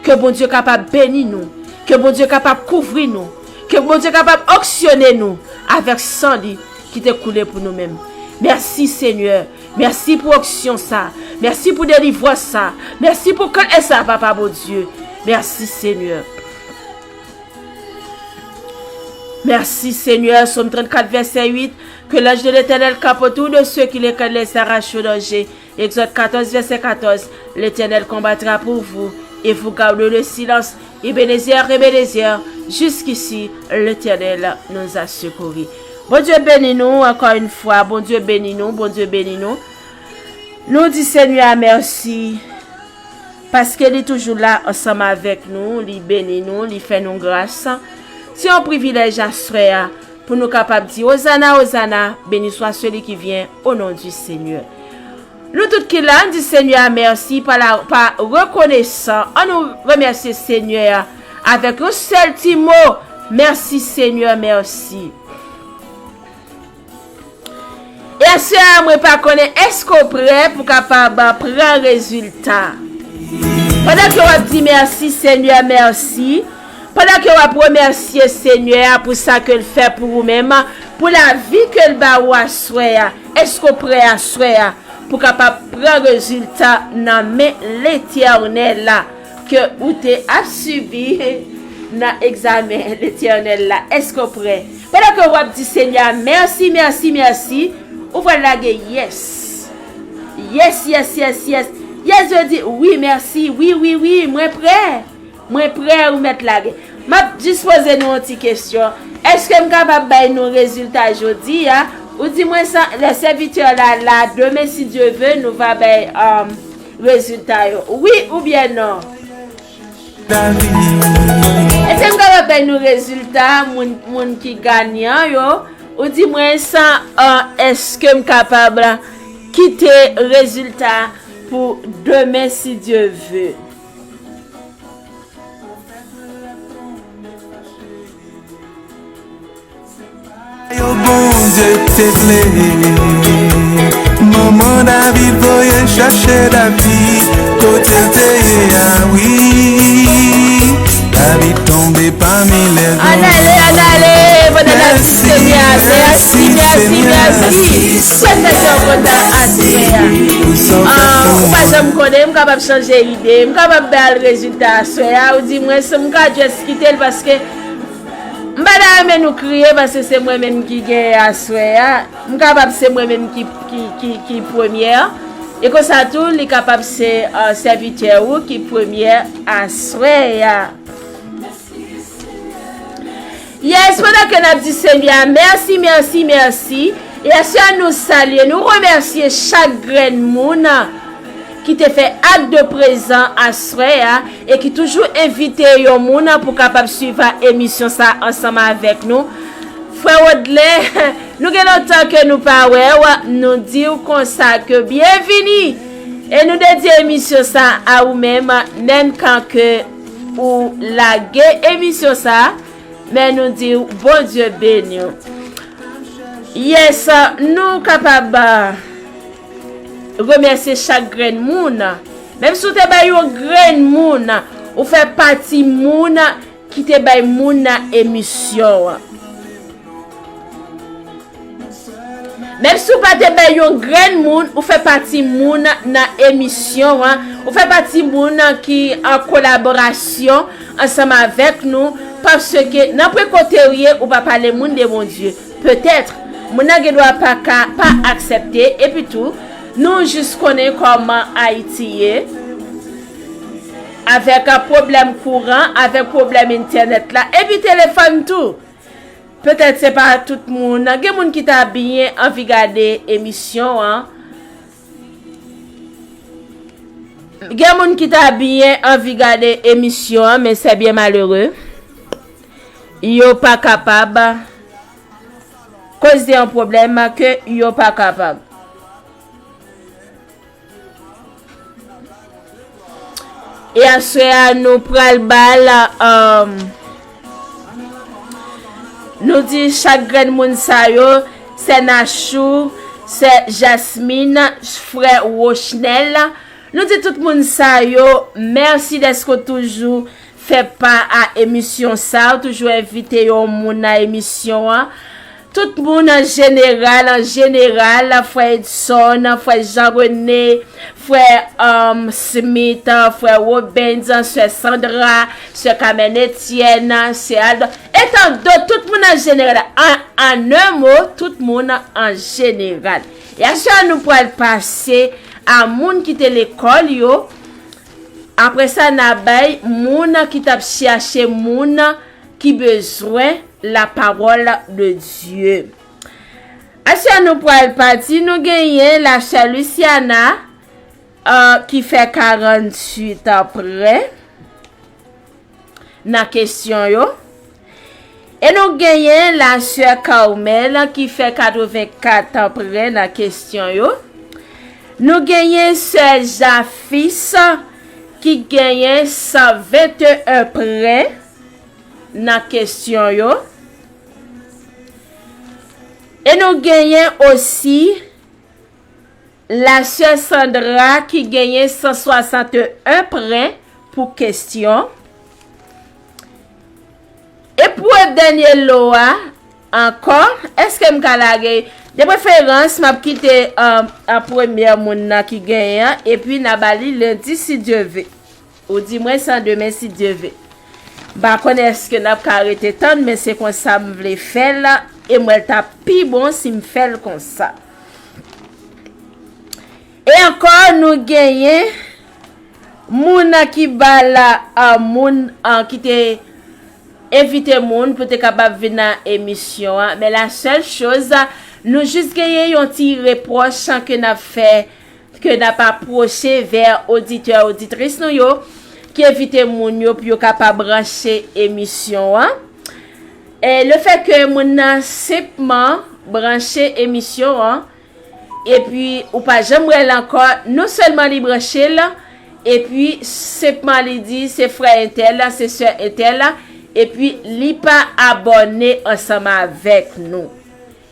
Ke Bondye kapab beni nou, ke Bondye kapab kouvri nou, ke Bondye kapab onksyone nou avèk san li ki te koule pou nou menm. Mèsi, Senyè. Mèsi pou onksyon sa. Mèsi pou delivrans sa. Mèsi pou kle sa, Papa Bondye. Mèsi, Senyè. Merci Seigneur. Psaume trente-quatre, verset huit. Que l'ange de l'Éternel campe autour de ceux qui le craignent et les arrache au danger. Exode quatorze, verset quatorze. L'Éternel combattra pour vous et vous garde le silence. Ebenezer, Ebenezer, jusqu'ici l'Éternel nous a secourus. Bondye beni nou ankò yon fwa. Bondye beni nou. Bondye beni nou. Nou di Senyè a mèsi. Paske li toujou la ansanm avèk nou, li beni nou, li fè nou gras. Se yon privilèj aswè a pou nou kapab di, Ozana, Ozana, béni soit celui qui vient au nom du Seigneur. Nou tout ki la, n di Senyè a mèsi pa la, pa rekonesan. An nou remèsye Senyè a avèk yon sèl ti mo, mèsi Senyè, mèsi. E aswè a, mwen pa konnen, èske w prè pou kapab pran rezilta? Pandan ke w ap di mèsi, Senyè, mèsi. Pandan ke w ap remèsye Senyè a pou sa ke l fè pou ou menm, pou lavi ke l ba ou aswè a, èske w prè aswè a pou kapab pran rezilta nan men Letènèl la? Ke ou te ap sibi nan egzamen Letènèl la. Èske w prè? Pandan ke w ap di Senyè a mèsi, mèsi, mèsi, ou pral lage yes. Yes, yes, yes, yes. Yes, yo di wi, mèsi, wi, wi, wi, mwen prè. Mwen prè, ou mèt lage. M ap jis poze nou yon ti kesyon. Èske m kapab bay nou rezilta jodi a? Ou di mwen sa, le sèvitè la, la, demen, si Dye ve, nou va bay, um, rezilta yo. Wi oubyen non? Èske m kapab bay nou rezilta moun, moun ki ganyan yo? Ou di mwen sa, uh, èske m kapab kite rezilta pou demen, si Dye ve? Yo Bondye te vle. Manman David voye chache David, kote l te ye a, wi. David tonbe pami lèzòm. Ann ale, ann ale, pandan n ap di Senyè a mèsi, mèsi, mèsi. Fè tèt yo kontan aswè a. Ah, ou pa janm konnen, m kapab chanje ide, m kapab ba l rezilta aswè a. Ou di mwen, si m ka just kite l, paske m pa ta renmen nou kriye, paske se mwen menm ki genyen aswè a. M kapab se mwen menm ki, ki, ki, ki premyè. E konsa tou, li kapab se, ah, sèvitè ou ki premyè aswè a. Yes, pandan ke n ap di Senyè a mèsi, mèsi, mèsi. E aswè a nou salye, nou remèsye chak grenn moun ki te fè ak de prezan aswè a e ki toujou envite yon moun pou kapab swiv emisyon sa ansanm avèk nou. Frè Rodlè, nou gen lontan ke nou pa wè w, nou di w konsa ke byenvini. E nou dedye emisyon sa a ou menm, menm kan ke ou lage emisyon sa, men nou di w Bondye beni w. Yes, nou kapab remèsye chak grenn moun. Menm si w te bay yon grenn moun, ou fè pati moun ki te bay moun nan emisyon an. Menm si w pa te bay yon grenn moun, ou fè pati moun nan emisyon an, ou fè pati moun ki an kolaborasyon ansanm avèk nou, Paske nan pwen kote w ye, ou pa pale moun de Bondye. Petèt, moun nan gen dwa pa ka pa aksepte, epi tou, nou jis konnen kòman Ayiti ye, avèk pwoblèm kouran, avèk pwoblèm entènèt la, epi telefòn tou. Petèt se pa tout moun. Gen moun ki ta byen anvi gade emisyon an. Gen moun ki ta byen anvi gade emisyon an, men se byen malere. Yo pa kapab. Koz de yon pwoblèm ke yo pa kapab. E aswè a, nou pral ba l, um, nou di chak grenn moun sa yo, sè Nachou, sè Jasmine, frè Rochnel. Nou di tout moun sa yo, mèsi dèske w toujou fè pa a emisyon sa, w toujou envite yon moun nan emisyon an. Tout moun an jeneral, an jeneral, frè Edson, frè Jean René, frè, um, Smith, frè Robens, sè Sandra, sè Carmen Etienne, sè Aldo, etan dòt, tout moun an jeneral, an, an un mot, tout moun an jeneral. E aswè a nou pral pase a moun ki te lekòl yo. Apre sa, n a bay moun ki t ap chache moun ki bezwen la parole de Dieu. Aswè nou pral pati, nou genyen la sè Luciana, euh, ki fè karanntuit an prè nan kesyon yo. E nou genyen la sè Carmel ki fè katrevenkat an prè nan kesyon yo. Nou genyen sè Jafis ki genyen san venteyen prè nan kesyon yo. E nou genyen osi la sè Sandra ki genyen san swasanteyen pwen pou kesyon. E pou dènye lo a ankò, èske m ka lage? De preferans, m ap kite, um, an premyè moun nan ki genyen an, epi n a ba li lendi si Dye ve. Ou di mwen san demen si Dye ve. M pa konnen èske n ap ka rete tann, men se konsa m vle fè l, e m wè l t ap pi bon si m fè l konsa. E ankò, nou genyen moun ki ba la, a, moun, a, ki te envite moun pou te kapab vin nan emisyon an. Men la sèl choz, nou jis genyen yon ti repwòch ke n ap fè, ke n ap apwoche vè oditè, oditris nou yo, ki envite moun yo pou yo kapab branche emisyon an. E lefètke moun nan senpman branche emisyon an, epi ou pa janm wè l ankò, non sèlman li branche l, epi senpman li di se frè entèl, se sè entèl, epi li pa abòne ansanm avèk nou.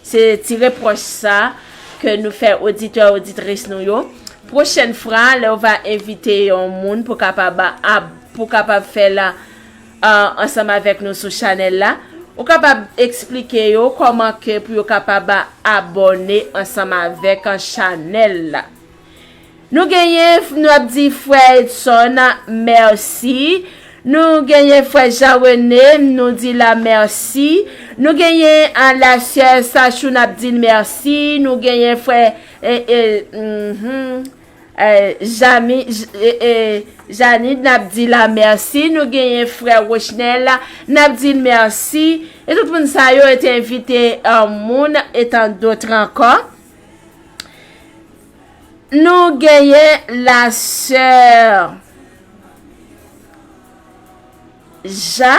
Se ti repwòch sa ke nou fè oditè, oditris nou yo. Pwochèn fwa, lè w va envite yon moun pou kapab, pou kapab fè l, a, ansanm avèk nou sou chanèl la, ou kapab eksplike yo kòman ke pou yo kapab abòne ansanm avèk chanèl la. Nou genyen, nou ap di frè Edson, mèsi. Nou genyen frè Jean René, nou di la mèsi. Nou genyen, a, la sè Sachou, n ap di l mèsi. Nou genyen frè, e, e, mhm, e, Jami, J-, e, e, Janine, n ap di la mèsi. Nou genyen frè Rochnel, n ap di l mèsi. E tout moun sa yo te envite, e, moun, e tant d'autres ankò. Nou genyen la sè Ja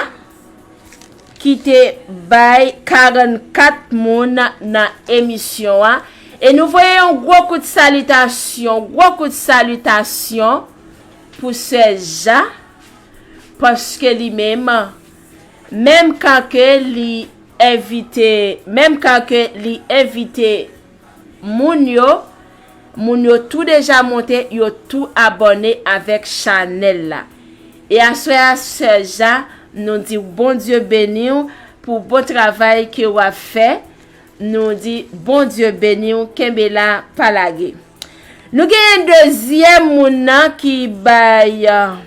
ki te bay karannkat moun nan emisyon an. E nou voye yon gwo kout salitasyon, gwo kout salitasyon pou sè Ja, paske li menm, menm kan ke li envite, menm kan ke li envite moun yo, moun yo tou deja monte, yo tou abòne avèk chanèl la. E aswè a, sè Ja, nou di Bondye beni w pou bon travay ke w ap fè. Nou di Bondye beni w, kenbe la, pa lage. Nou genyen dezyèm moun nan ki bay, euh,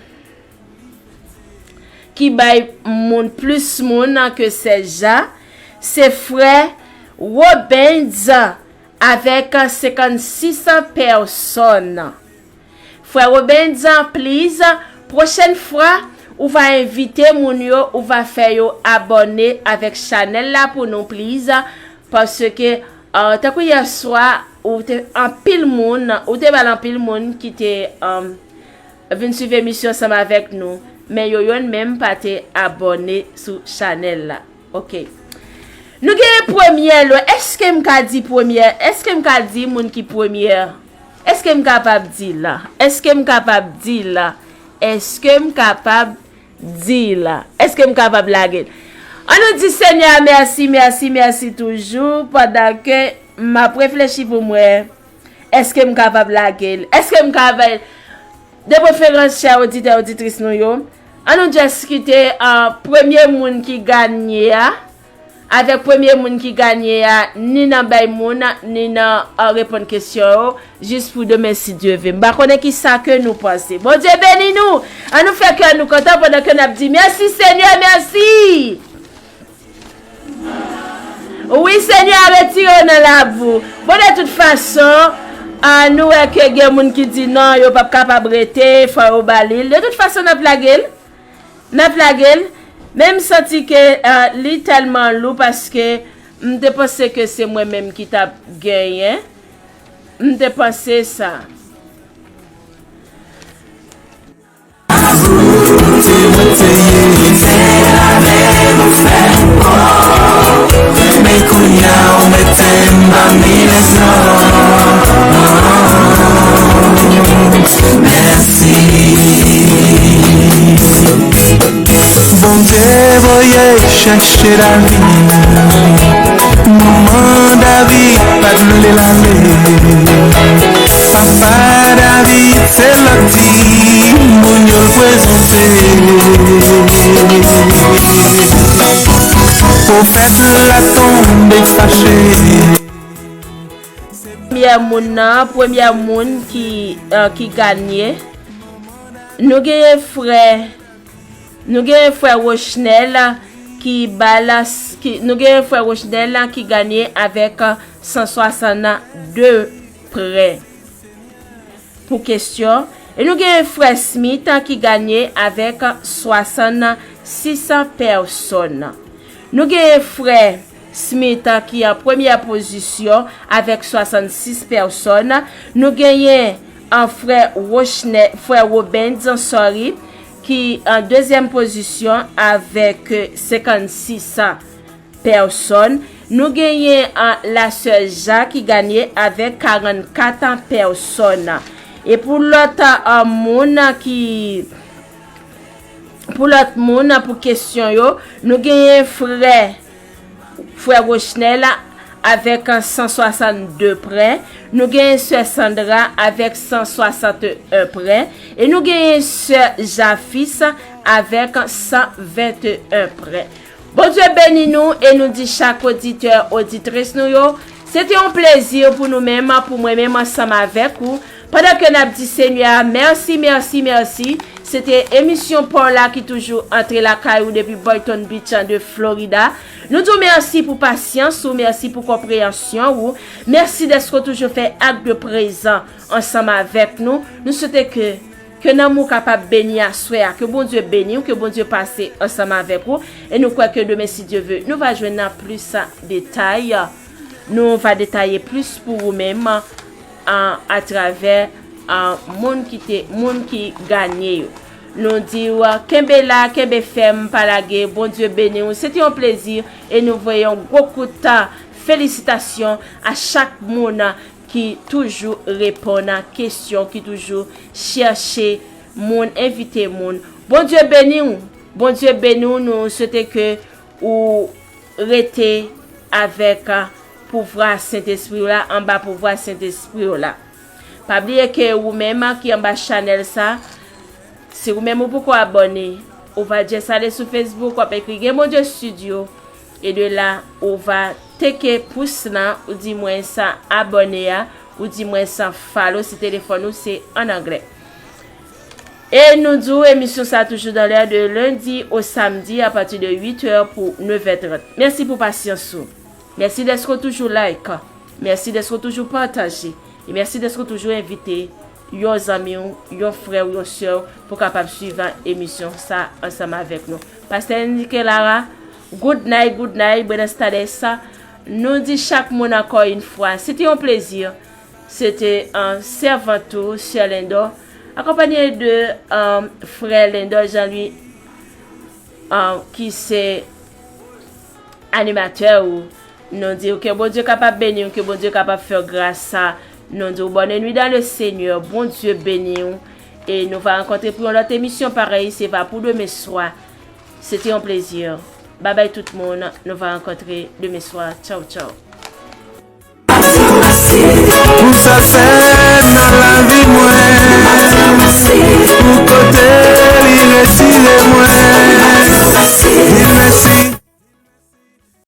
ki bay moun plis moun ke sèz ja, se frè Robens avèk senkannsis pèsòn. Frè Robens, please, pwochèn fwa, ou va envite moun yo, ou va fè yo abòne avèk chanèl la pou nou, please, paske, uh, tankou yè swa, ou te anpil moun, ou te bal anpil moun ki te, um, vin swiv emisyon ansanm avèk nou, men yo yonn menm pa te abòne sou chanèl la. Ok. Nou gen premyè lò. Èske m ka di premyè? Èske m ka di moun ki premyè? Èske m kapab di l? Èske m kapab di l? Èske m kapab di l? Èske m kapab lage l? An nou di Senyè a mèsi, mèsi, mèsi toujou, pandan ke m ap reflechi pou m wè èske m kapab lage l. Èske m kapab De preferans, chè oditè, oditris nou yo, an nou just kite, ah, premye moun ki ganye a, avèk premye moun ki ganye a, ni nan bay moun, ni nan, ah, reponn kesyon yo, jis pou demen, si Dye ve. M pa konnen ki sa ke nou panse. Bondye beni nou! An nou fè kè nou kontan pandan ke n ap di, mèsi, Senyè, mèsi! Wi, Senyè a retire yo nan labou. Bon, de tout fason, ah, nou wè ke gen moun ki di non, yo p ap kapab rete, fò yo ba li l. De tout fason, n ap lage l. N ap lage l. Men m santi ke, ah, li tèlman lou paske m te panse ke se mwen menm ki t ap genyen. M te panse sa. Men kounye a ou mete m pami lèzòd. Mèsi. Bondye voye chèche David. Manman David pa t vle l ale. Papa David se lòt timoun yo l prezante. Pwofèt la tonbe fache. Premyè moun nan, premyè moun ki, eh, ki ganye. Nou genyen frè Nou genyen frè Rochnel ki ba l, ki, nou genyen frè Rochnel ki ganye avèk san swasann de pwen pou kesyon. E nou genyen frè Smith ki ganye avèk swasann sis pèsòn. Nou genyen frè Smith ki an premyè pozisyon avèk swasann sis pèsòn. Nou genyen an frè Rochne-, frè Robens, sorry, ki an dezyèm pozisyon avèk senkannsis pèsòn. Nou genyen an lasè Ja ki ganye avèk karannkat pèsòn. E pou lòt, a, moun ki, pou lòt moun, pou kesyon yo, nou genyen frè, frè Rochnel avèk san swasann de pwen, nou genyen sè Sandra avèk san swasann en pwen, e nou genyen sè Jafis avèk san venteyen pwen. Bondye beni nou e nou di chak oditè, oditris nou yo, se te yon plezi pou nou menm, pou mwen menm ansanm avèk ou, pandan ke n ap di Senyè a mèsi, mèsi, mèsi. Se te emisyon pa w la ki toujou antre lakay ou depi Boynton Beach de Florida. Nou di w mèsi pou pasyans ou, mèsi pou konpreyansyon ou. Mèsi dèske w toujou fè ak de prezan ansanm avèk nou. Nou swete ke Ke nanm ou kapab beni aswè a. Ke Bondye beni w, ke Bondye pase ansanm avèk ou. E nou kwè ke demen, si Dye ve, nou va jwenn nan plis detay. Nou va detaye plis pou ou menm, a, atravè, a, moun ki te, moun ki ganye yo. Nou di w, kenbe la, kenbe fèm, pa lage, Bondye beni w. Se te yon plezi e nou voye yon gwo kout felisitasyon a chak moun ki toujou reponn a kesyon, ki toujou chèche moun, envite moun. Bondye beni w. Bondye beni w. Nou swete ke ou rete avèk, a, pouvwa Sentespri w la, anba pouvwa Sentespri w la. Pa bliye ke ou menm ki anba chanèl sa, si ou menm ou poko abòne, ou va just ale sou Facebook, w ap ekri Gen Bondye Studio. E de la, ou va teke pous lan, ou di mwen sa abòne a, ou di mwen sa follow si telefòn ou se an anglè. E nou di w emisyon sa toujou dans l'air de lundi au samedi à partir de huit heures pou neuf heures trente. Mèsi pou pasyans ou. Mèsi dèske w toujou like. Mèsi dèske w toujou pataje. E mèsi dèske w toujou envite yon zanmi w, yon frè w, yon sè w pou kapab swiv emisyon sa ansanm avèk nou. Pastè Enrique Lara, good night, good night, buenas tardes. Nou di chak moun ankò yon fwa, se te yon plezi. Se te an sèvant ou, sè Lendò, akonpanye de um, frè Lendò Jean Louis, um, ki se animatè ou. Nou di w ke Bondye kapab beni w, ke Bondye kapab fè w gras. Nou di w bonne nuit dans le Seigneur, Bondye beni w. E nou va rankontre pou yon lòt emisyon parèy, se va pou demen swa. Se te yon plezi. Babay tout moun, nou va rankontre demen swa. Tchaw, tchaw. Pou sa fèt nan lavi mwen, pou kote li retire mwen.